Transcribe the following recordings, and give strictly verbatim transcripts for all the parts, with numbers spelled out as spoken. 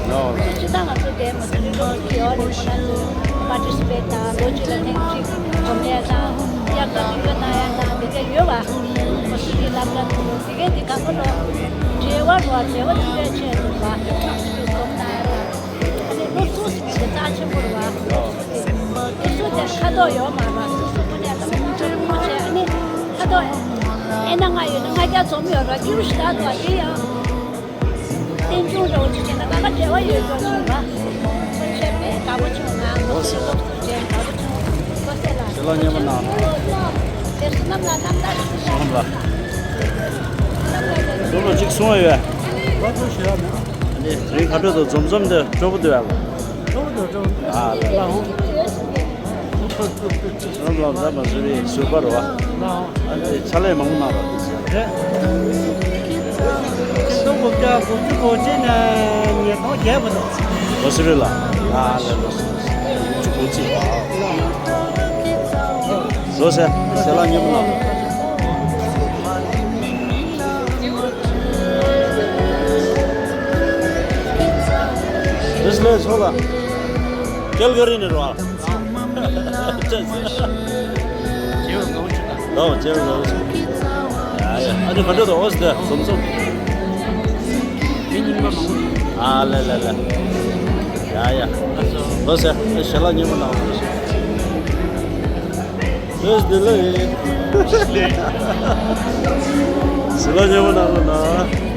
ལགས། སྤྱིར་བཏང་ང་ཚོ་དེ་མ་ཚོ་རིག་གནས་ཀྱི་ཡོད་རེད། ཁོ་ན་ཚོ་པར་ཊི་སི་པེཊ་དང་། ལོ་གཅིག་ལ་ཐེངས་གཅིག་འཛོམས་ཡས་དང་། དབྱར་ཁ་ལྷིང་འཇགས་གནང་ཡས་དང་། དེ་འདྲ་ཡོད་པ། ང་ཚོ་འདི་ལབ་ལབ་འདུག་དེ་གས་འདི་གང་ག་ལོ། འབྲེལ་བ་རོགས། འབྲེལ་བ་མཐུད་པའི་ཆེད་དུ་བ། འཛོམས་གནང་ཡས་དང་། ཨ་ནི་སློབ་ཟུར་ཟེར་མཁན་དེ་རྩ་ཆེན་པོ་རེད་བ། སློབ་ཟུར་དེ་ཁ་དོག་ཡོད་མ་རེད། སོ་སོ་ཁོ་ནས་ལམ་ཁ་ཆེན་པོ་བྱས། ཨ་ནི་ཁ་དོག་ཨེ་ན་ལྔ་ཡོད་ན་ལྔ་བརྒྱ་འཛོམས་ཡོད་ར། སྐྱིད་པོ་ཞེ་དྲག་འདུག་དེ་ཡང་རྟེན་འབྱུང་འདྲ་བོ་ཅིག་བྱས་ན་ད་ག་འབྲེལ་བ་ཡོད་ཀྱང་ཆོག་པ། ཁོ་ཆད་པས་དགའ་པོ་བྱུང་ང་། ཁོ་ཚོའི་སློབ་གསོ་བྱས་དགའ་པོ་བྱུང་། ཁོ་ཚོ་ལ་ཞལ་ལག་མཉེས་པོ་གནང་། དེ་བསོད་ནམས་ལ་རྣམ་དག་ཞུ། བསོད་ནམས་ལ། བསོད་ནམས་ལ་གཅིག་གསུང་བ་ཡོད། ལགས་སོ། ཞུ་ཡ་མེད། ཨ་ནི་དེ་རིང་ག་འདྲ་འདུག་འཛོམས་འཛོམས་དེ་སྤྲོ་པོ་འདུག་ཨ། སྤྲོ་པོ་འདུག་སྤྲོ་པོ་འདུག་ཨ་ལགས། ལགས་འོང་། ཁྱེད་རང་ལ་ད་མ་སུ་རི་ཟུར་པ་རེད་བ། ལགས་འོང་། ཨ་ནི་ཕྱག་ལས་མང་པོ་གནང་བ་རེད། རེད། ཆིག་སྟོང་དགུ་བརྒྱ་དགུ་བཅུ་གོ་གཅིག་ནས་ཉིས་སྟོང་བརྒྱད་བར་དུ། མ་སུ་རི་ལ། ཨ་ལགས། ལགས་སོ། དགུ་བཅུ་གོ་གཅིག་ལགས། ལགས་སོ། ཞལ་ལག་མཉེས་པོ་གནང་། ལགས་སོ། ལགས་སོ་ལགས། ཀལ་ག་རི་ནས་རེད་བ། ལགས་འོང་། མཇལ་བ་དགའ་པོ་བྱུང་། ཡ་ཡ། ཨ་ནི་ག་འདྲ་འདུག་འོ་ཟེར་འཛོམས་འཛོམས། མི་རྙིང་པ་མང་པོ་འདུག་ཨ་ལེ་ལེ་ལེ། ཡ་ཡ། འོ་ཟེར། ཨ་ཞལ་ལག་མཉེས་པོ་གནང་། ལགས་སོ། བདེ་ལེགས། ཞལ་ལག་མཉེས་པོ་གནང་རོགས་གནང་།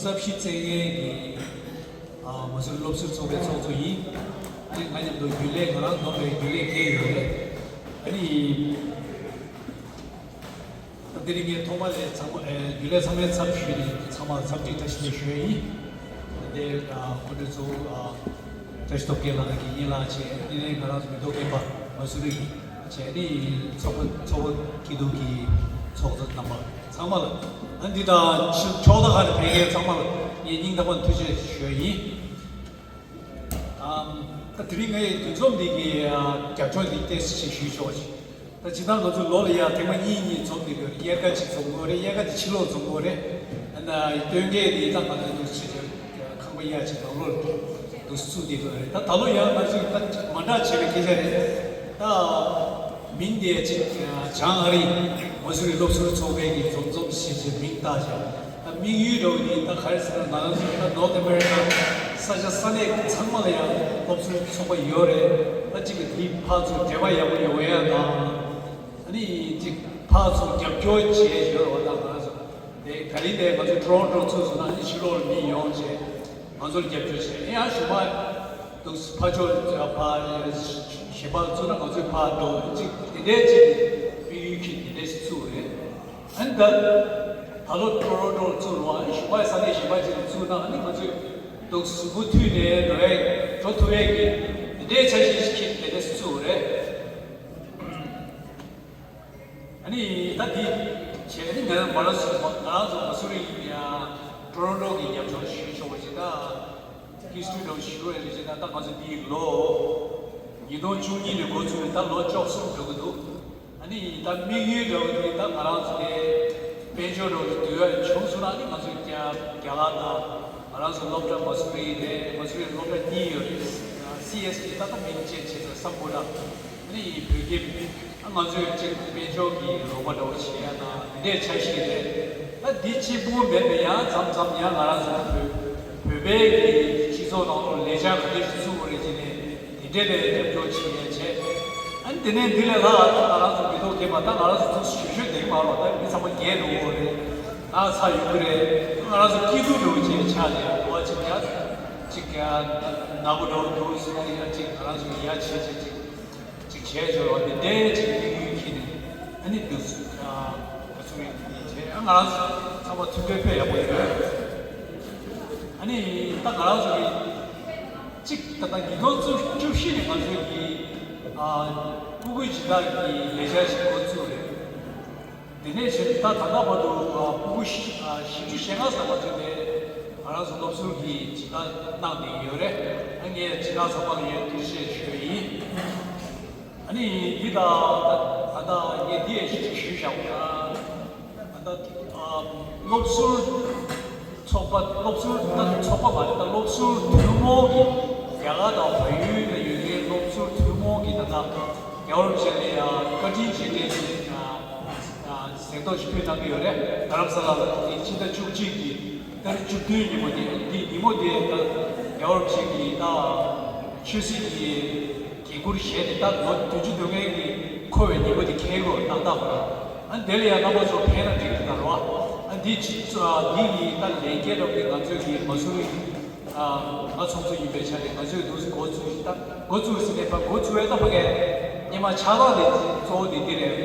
རྩ་བཞི་རྩེ་ལྔའི་གི་ཨ་མ་སུ་རི་སློབ་ཟུར་ཚོགས་པའི་ཚོགས་གཙོ་ཡིན། ཨ་ནི་ང་མཉམ་དུ་རྒྱུན་ལས་ང་རང་བསྡོམས་པའི་རྒྱུན་ལས་བརྒྱད་ཡོད་རེད། ཨ་ནི་ད་དེ་རིང་ངས་ཐོག་མ་ལས་ཚང་མ་ཨེ་རྒྱུན་ལས་ཚང་མའི་ཚབ་ཞུས་ནས་ཚང་མར་འཚམས་འདྲི་བཀྲ་ཤིས་བདེ་ལེགས་ཞུ་ཡ་ཡིན། ད་དེ་ཨ་སྐུ་མགྲོན་གཙོ་བོ་ཨ་བཀྲ་ཤིས་སྟོབས་རྒྱལ་ལགས་ཀྱིས་ཡིན་ལགས་བྱས། དེ་ནས་ང་རང་ཚོ་མི་ཐོག་རྒན་པ་མ་སུ་རི་བྱས། ཨ་ནི་ཚོགས་པ་ཚོགས་པ་སྐྱིད་སྡུག་གི་ཚོགས་གཙོ་རྣམ་པ་ཚང་མ་ལ། ཨ་འདི་དང་ཕྱི་ཕྱོགས་མཐའ་ཁག་ནས་ཕེབས་མཁན་ཚང་མ་ལ་ངས་སྙིང་ཐག་པ་ནས་ཐུགས་རྗེ་ཆེ་ཞུ་ཡ་ཡིན། ཨམ། ད་དེ་རིང་ངའི་འདུ་འཛོམས་འདི་གི་ཨ་རྒྱབ་ལྗོངས་འདི་ཏོག་ཙམ་ཞུས་ཆོག་ཅིག་ད་ཇི་ལྟར་ང་ཚོ་ལོ་ལ་ཡ་ཐེངས་མ་གཉིས་གཉིས་འཛོམས་འདི་དགོས་རེད། དབྱར་ཁ་གཅིག་འཛོམས་དགོས་རེད། དབྱར་ཁ་དེ་ཕྱི་ལོགས་འཛོམས་དགོས་རེད། ཨ་ན་སྟོན་ཁའི་འདི་ད་ང་ཚོ་འདུག་ཆེ་ཆེ་ཁང་པ་གཡར་ཅིག་ནང་ལོགས་འདུག་བཙུགས་འདི་དགོས་རེད། ད་ད་ལོ་ཡང་ང་ཚོས་ད་མ་འདྲ་བྱས་པའི་སྐད་ཆ་རེད། ད་མིང་དེ་ཅིག་བྱང་ཨ་རི་མ་སུ་རི་སློབ་ཟུར་ཚོགས་པའི་གི་འཛོམས་འཛོམས་ཞེས་བྱས་མིང་བཏགས་བྱས། ད་དམིགས་ཡུལ་འདྲ་བོ་ནི་ད་ག་རེ་ཟེར་ན། ང་རང་ཚོ་ད་North America ས་ཆ་ས་གནས་ཚང་མ་ལ་ཡང་སློབ་ཟུར་ཚོགས་པ་ཡོད་རེད། ད་གཅིག་གི་དེའི་ཕར་ཚུར་འབྲེལ་བ་ཡག་པོ་ཡོང་ཡ་དང་། ཨ་ནི་གཅིག་ཕར་ཚུར་རྒྱབ་སྐྱོར་བྱས་ཡོད་རེད་བ། ད་ང་རང་ཚོ་དེ་ད་རིང་དེ་ང་ཚོ་Toronto་ཚུགས་སོང་ན། ཨ་ནི་ཕྱི་ལོགས་ལ་མི་ཡོང་བྱས་ང་ཚོར་རྒྱབ་སྐྱོར་བྱས། ཡང་གཞུག་མ་འདུག་ཕར་ཕྱོགས་ཕར་གཞན་པ་ཚུགས་ན་ང་ཚོས་ཕར་འགྲོ། གཅིག་དེ་འདྲའི་གཅིག་དམིགས་ཡུལ་གྱིས་དེ་འདྲའི་ཚུགས་རེད། ཨ་ནི་ད་ད་ལོ་ཀྲོ་རོ་ཀྲོ་ཚུགས་རུང་། ཨ་ནི་གཞུག་མ་ས་གནས་གཞན་པ་ཅིག་ལ་ཚུགས་ན། ཨ་ནི་ང་ཚོས་འདུག་གཟུགས་པོ་མཐུད་ནས་འགྲོ་ཡ་འགྲོ་ཐུབ་ཡ་གི་དེ་འདྲའི་འཆར་གཞི་ཞིག་འཁྱེར་དེ་འདྲ་ཚུགས་རེད། ཨ་ནི་ད་འདི་བྱས་ནི་ང་རང་མ་ར་སུ་ང་རང་ཚོ་མ་སུ་རི་ཡ་ཀྲོ་རོ་ཀྲོ་གི་རྒྱབ་ལྗོངས་ཞུས་ཆོག་པ་ཅིག་ད་ཧིས་ཊོ་རི་འདྲ་བོ་ཞུ་བ་རེད་བྱས་ན། ད་ང་ཚོ་འདི་ལོ་ཉིས་སྟོང་བཅུ་གཉིས་ནས་འགོ་བཙུགས་ནས་ད་ལོ་བཅུ་གསུམ་འགྲོ་གི་འདུག་ཨ་ནི་ད་དམིགས་ཡུལ་འདྲ་བོ་དེ་ད་ང་རང་ཚོ་དེ་དཔལ་འབྱོར་འདྲ་བོ་དེ་དུས་ཡ་བྱུང་སོང་ན། ཨ་ནི་ང་ཚོ་རྒྱ་རྒྱ་གར་དང་ང་རང་ཚོ་སློབ་གྲྭ་མ་སུ་རི་རེད། མ་སུ་རི་སློབ་གྲྭ་གཉིས་ཡོད་རེད། སི་ཨེས་ཀྱི་ད་ལྟ་མིང་ཅན་བྱས་ཚེ་སམ་བྷོ་ཊ། ཨ་ནི་བོད་ཁྱིམ། ཨ་ང་ཚོས་གཅིག་དཔལ་འབྱོར་གྱི་རོགས་པ་འདྲ་བོ་བྱེད་ཡ་དང་དེ་འདྲའི་འཆར་གཞི་རེད། ད་འདི་གཅིག་པུ་མེད་པའི་ཡང་མཚམས་མཚམས་ཡང་ང་རང་ཚོ་བོད་ བོད་ཀྱི་སྤྱི་ཚོགས་ནང་ལོགས་ལས་འཆར་ག་འདྲ་ཞིག་བཙུགས་དགོས་རེད་ཅེས་ནས་དེ་འདྲས་ལ་རྒྱབ་སྐྱོར་བྱེད་ཡས་བྱས། ཨ་ནི་དེ་ནས་འདི་ལས་ལྷག་ད་ང་རང་ཚོ་མི་ཐོག་རྒན་པ་ད་ང་རང་ཚོ་ཚུར་ཞུ་ཞུ་བསྡད་ཀྱི་མ་རེད་པ། ད་མི་ཚང་མ་རྒས་འགྲོ་གི་རེད། ན་ཚ་ཡོང་གི་རེད། ང་རང་ཚོ་སྐྱིད་སྡུག་འགྲོ་གི་བྱས་ཆགས་ནས་འགྲོ་བ་ཅིག་ཡ་ཅིག་ཡ་ན་གོ་འགྲོ་འདུག་ཟེར་ན་ཡ་ཅིག་ང་རང་ཚོ་ཡ་བྱས་བྱས་ཅིག་ཅིག་བྱས་འབྱོར་བ་དེ་འདྲའི་ཅིག་དམིགས་ཡུལ་འཁྱེར་ནས་ཨ་ནི་འདུག་ཨ་ག་ཚོད་རེད་དེ་བྱས། ཨ་ང་རང་ཚོ་ཚང་མ་མཐུན་སྒྲིལ་དཔེ་ཡག་པོ་ཡོད། ཨ་ནི་ད་ང་རང་ཚོ་གི་གཅིག་ད་ལྟ་ཉིས་སྟོང་བཅུ་བཞི་ནས་ང་ཚོ་གི་ཨ་སྤུ་གུའི་སྦྱིན་བདག་གི་ལས་འཆར་ཞིག་འགོ་བཙུགས་རེད། དེ་ནས་བྱས་ད་ད་ལྟ་བར་དུ་ཨ་སྤུ་གུ་བཞི་ཨ་བཞི་བཅུ་ཞེ་ལྔ་ཙམ་ང་ཚོ་ནས་ང་རང་ཚོ་སློབ་ཟུར་གྱི་སྦྱིན་བདག་གནང་བསྡད་ཡོད་རེད། ཨ་ངས་སྦྱིན་བདག་ཚང་མ་ལ་ཡང་ཐུགས་རྗེ་ཆེ་ཞུ་ཡི་ཡིན། ཨ་ནི་འདི་དང་ད་ད་ལྟ་ངས་འདི་ཡང་ཞིབ་ཅིག་ཞུས་བཞག་པ་ད་ད་ལྟ་ཨ་སློབ་ཟུར་ཚོགས་པ་སློབ་ཟུར་ད་ཚོགས་པ་མ་རེད། ད་སློབ་ཟུར་ཐུན་མོང་གི་རྒྱ་གར་དང་བལ་ཡུལ་ལ་ཡོད་པའི་སློབ་ཟུར་ཐུན་མོང་གི་ད་ལྟ་རྒྱལ་བ་རིན་པོ་ཆེ་ལ་ཡང་བཀའ་དྲིན་རྗེས་དྲན་ཞིག་ཨ་ཨ་གཟེངས་རྟགས་ཤིག་ཕུལ་གནང་གི་ཡོད་རེད། རྡ་རམ་ས་ལ་ལ་དེ་ཕྱི་ཟླ་བཅུ་གཅིག་གི་ཏ་རིག་བཅུ་བདུན་ཉིན་མོ་དེ་འདི་ཉིན་མོ་དེ་ད་རྒྱལ་བ་རིན་པོ་ཆེ་གི་ད་ཆོས་སྲིད་ཀྱི་འགན་ཁུར་བཞེས་ཏེ་ད་ལོ་བདུན་ཅུ་དོན་ལྔའི་གི་འཁོར་བའི་ཉིན་མོ་དེ་འཁེལ་དགོས་ཏག་ཏག་རེད། ཨ་འདི་ལ་ཡང་རྣམ་པ་ཚོ་ཕན་ན་འགྲིག་གི་ད་རོ། ཨ་འདི་ཕྱི་ཚོ་ཨ་འདི་ཡི་ད་ལས་འགན་རབ་དེ་ང་ཚོའི་གི་མ་སུ་རི་ཨ་ང་ཚོ་ཚོ་ཡིན་པའི་ཆ་ནས་ང་ཚོའི་འདུག་སེ་འགོ་ཚུགས་ཤིག་ད་འགོ་ཚུགས་ཟིན་ནས་ཕར་འགོ་ཚུགས་ཡས་ད་ཕ་གའི་སྙེ་མ་ཆགས་སྟངས་དེ་གཙོ་བོ་དེ་འདི་རེད།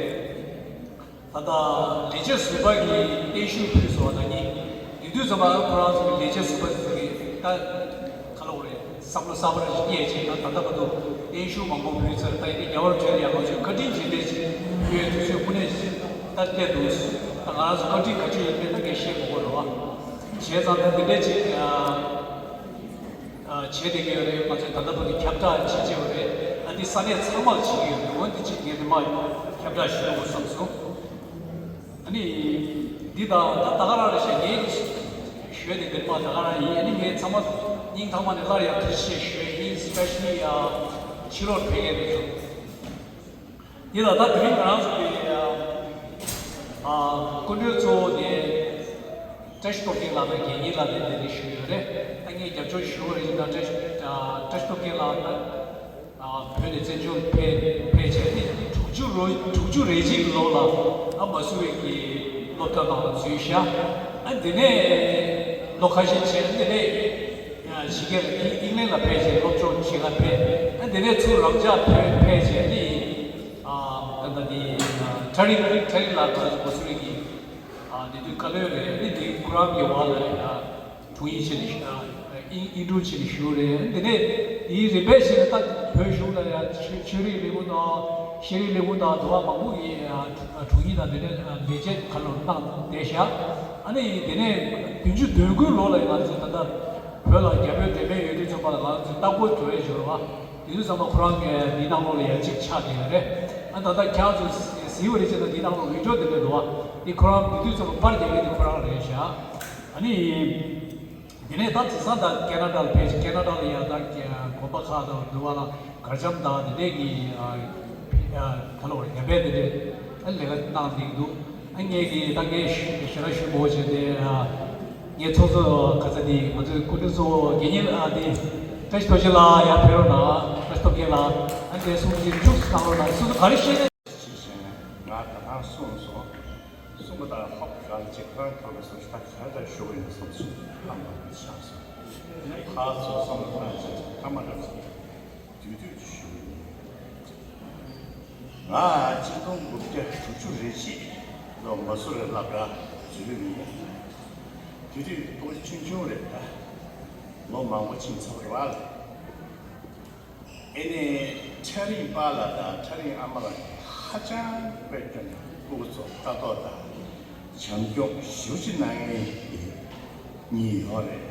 ད་ལྟ་ལས་བྱེད་ཟུར་པ་གིས་བརྟན་བཞུགས་ཕུལ་སོང་བ་ན་ནི། དེ་དུས་ཙམ་པ་ཁོ་རང་ཚོ་གི་ལས་བྱེད་ཟུར་པ་དེ་ཚོ་གིས་ད་ག་ལ་འོ་རེད། བསམ་བློ་གསར་པ་རེ་ཞིག་རྙེད་བྱས་ན་ད་ལྟ་བར་དུ་བརྟན་བཞུགས་མང་པོ་ཕུལ་ཚར། ད་ཡིན་ནའི་རྒྱལ་བ་རིན་པོ་ཆེ་ལ་ཡང་ང་ཚོས་བཀའ་དྲིན་རྗེས་དྲན་ཞིག་ཕུལ་བའི་དུས་ཚོད་དངོས་གནས་ད་བལྟས་འདུག་ད་ང་རང་ཚོ་བཀའ་དྲིན་ག་ཚོད་ཡིན་མིན་ད་ངས་བཤད་མི་དགོས་རེད་བ། བྱས་ཙང་ད་འདི་འདྲའི་ཅིག་བྱས་བསྡད་ཀྱི་ཡོད་རེད། ང་ཚོས་ད་ལྟ་བར་དུ་ཁྱབ་བསྒྲགས་བྱེད་ཀྱི་ཡོད་རེད། ཨ་འདི་ས་གནས་ཚང་མར་བྱེད་ཀྱི་ཡོད་རེད། འོ་འདི་ཅིག་ངས་འདི་མ་ཁྱབ་བསྒྲགས་ཞུ་དགོས་བསམ་སོང་། ཨ་ནི་འདི་དང་ད་ད་ག་རང་རེད་ཤག་ངས་ཞུས་ནས་འདི་མ་ད་ག་རང་ཡིན། ཨ་ནི་ངས་ཚང་མ་སྙིང་ཐག་པ་ནས་སླར་ཡང་ཐུགས་རྗེ་ཆེ་ཞུ་ཡས་ཡིན། སི་པེ་ཤལ་ལི་ཡ་ཕྱི་ལོགས་ཕེབས་མཁན་དེ་ཚོ། འདི་ལ་ད་དེ་རིང་ང་རང་ཚོ་གི་ཨ་སྐུ་མགྲོན་གཙོ་བོ་དེ་བཀྲ་ཤིས་སྟོབས་རྒྱལ་ལགས་དང་རྒྱལ་གཉེར་ལགས་ནས་དེ་རིང་ཞུས་ཡོད་རེད། ད་ངས་རྒྱབ་སྐྱོར་ཞུ་བ་རེད། ད་བཀྲ་ཤིས་ཨ་བཀྲ་ཤིས་སྟོབས་རྒྱལ་ལགས་ད་ཨ་བོད་ནས་བཙན་བྱོལ་ཕེབས་ཕེབས་བྱས་ནས་དྲུག་ཅུ་ལོ་དྲུག་ཅུ་རེ་གཅིག་ལོ་ལ་ཨ་མ་སུ་རི་གི་སློབ་གྲྭ་ནང་ལ་འཛུལ་ཤག་ཨ་འདི་ནས་ལོ་ཁ་ཤས་བྱས། ཨ་འདི་ནས་ཕྱི་རྒྱལ་ལ་ཨིན་ཨིང་ལན་ལ་ཕེབས་བྱས་སློབ་སྦྱོང་བྱེད་ག་ཕེབས། ཨ་འདི་ནས་ཚུར་རང་ཅག་ཕེབས་ཕེབས་བྱས་ནི། ཨ་ད་ལྟ་འདི་ཨ་ཁྲ་རིང་ཁྲ་རིང་ལགས་ང་ཚོ་མ་སུ་རི་གི་ཨ་འདི་དུས་བཀའ་བློན་རེད། ཨ་ནི་འདི་ཁོ་རང་གི་འོག་ལ་ཨ་དྲུང་ཡིག་བྱས་ནས་ཨ་ཨིན་ཨིན་དྲུང་བྱས་ནས་བཞུགས་རེད། ཨ་འདི་ནས་འདིའི་རིམ་པས་བྱས་ནས་ད་བོད་གཞུང་ལ་ཡང་ཆོས་ཆོས་རིག་ལས་ཁུངས་དང་ཤེས་རིག་ལས་ཁུངས་དང་འདུ་བ་མང་པོ་གི་ཨ་དྲུང་ཡིག་དང་འདི་འདྲ་ཨ་ལས་བྱེད་ཁ་ལོ་གནང་བསྡད་ཤག་ཨ་ནི་འདི་ནས་བདུན་ཅུ་དོན་དགུའི་ལོ་ལ་ང་ཚོ་ད་ལྟ་བོད་ལ་རྒྱ་བོད་འབྲེལ་མོལ་ཡོད་དུས་ཙམ་པ་ལ་ང་ཚོ་ལྟ་སྐོར་འགྲོ་ཡས་འབྱོར་བ། དེ་དུས་ཙམ་པ་ཁོ་རང་གིས་འདིའི་ནང་ལོགས་ལ་ཡ་གཅིག་ཆགས་བསྡད་ཡོད་རེད། ཨ་ད་ལྟ་ཁྱེད་རང་ཚོ་གཟིགས་པ་རེད་བྱས་ན་འདིའི་ནང་ལོགས་བི་ཌིའོ་དེ་འདྲ་འདུག་བ། འདི་ཁོ་རང་དེ་དུས་ཙམ་པ་པར་རྒྱག་མཁན་དེ་ཁོ་རང་རེད་ཤག་ཨ་ནི། དེ་ནས་ད་དེང་སང་ད་ཁེ་ན་ཌ་ལ་ཕེབས་ཤག་ཁེ་ན་ཌ་ལ་ཡ་ད་དགོན་པ་ཁག་དང་འདུལ་བ་ལ་གར་འཆམ་དང་དེ་འདྲས་ཀྱི་ཨ་ཨ་ག་ལ་བར་རྒྱ་བལ་དེ་འདྲས་ཨ་ལས་ཀ་གནང་བསྡད་འདུག་ཨ་ངས་ཀྱི་ད་ངས་ཞུ་ཞེ་དྲག་ཞུ་མོ་བྱས་ཏེ་ཨ་ངས་ཚོགས་གཙོ་ག་ཚ་དེ་ང་ཚོའི་སྐུ་མགྲོན་གཙོ་བོ་དགེ་བསྙེན་ཨ་དེ་བཀྲ་ཤིས་རྡོ་རྗེ་ལགས་ཡར་ཕེབས་རོགས་གནང་། བཀྲ་ཤིས་སྟོབས་རྒྱལ་ལགས་ཨ་འདྲས་གསུང་གི་ཐུགས་སུ་བཏང་རོགས་གནང་། སོ་སོ་ག་རེ་བཤད་ན། ཞེས་བྱས་ནས་ང་ད་ཐང་གསུངས་སོང་། གསུངས་པ་དང་ཧོབ་གང་ཅིག་རང་ཐོག་གི་སོ་ཞིག་ད་ག་རེ་ཞུ་བ་ཡིན་སོགས་སུ་ལྷམ་པ་ཆགས་སོང་། ཕར་ཚུར་བསམ་བློ་བཏང་བྱས་ཐ་མ་འདྲ་ཞིག་དུས་དུས་ཞུ་གི་ཡིན། ང་གཅིག་སྟོང་དགུ་བརྒྱ་དྲུག་ཅུ་རེ་གཅིག་ལོ་མ་སུ་རི་སློབ་གྲྭ་འཛུལ་ཡིན། དེ་དུས་ཏོག་ཆུང་ཆུང་རེད། ད་ལོ་མང་པོ་ཕྱིན་ཚར་བ་རེད། ཨེ་ནས་ཁྲ་རིང་པཱ་ལགས་དང་ཁྲ་རིང་ཨ་མ་ལགས་ཧ་ཅང་དཔེ་སྐྱོན་ཕྲུ་གུ་ཚོ་ལྟ་རྟོག་དང་བྱམས་སྐྱོང་ཞེ་པོ་ཅིག་གནང་མཁན་གཉིས་ཡོད་རེད།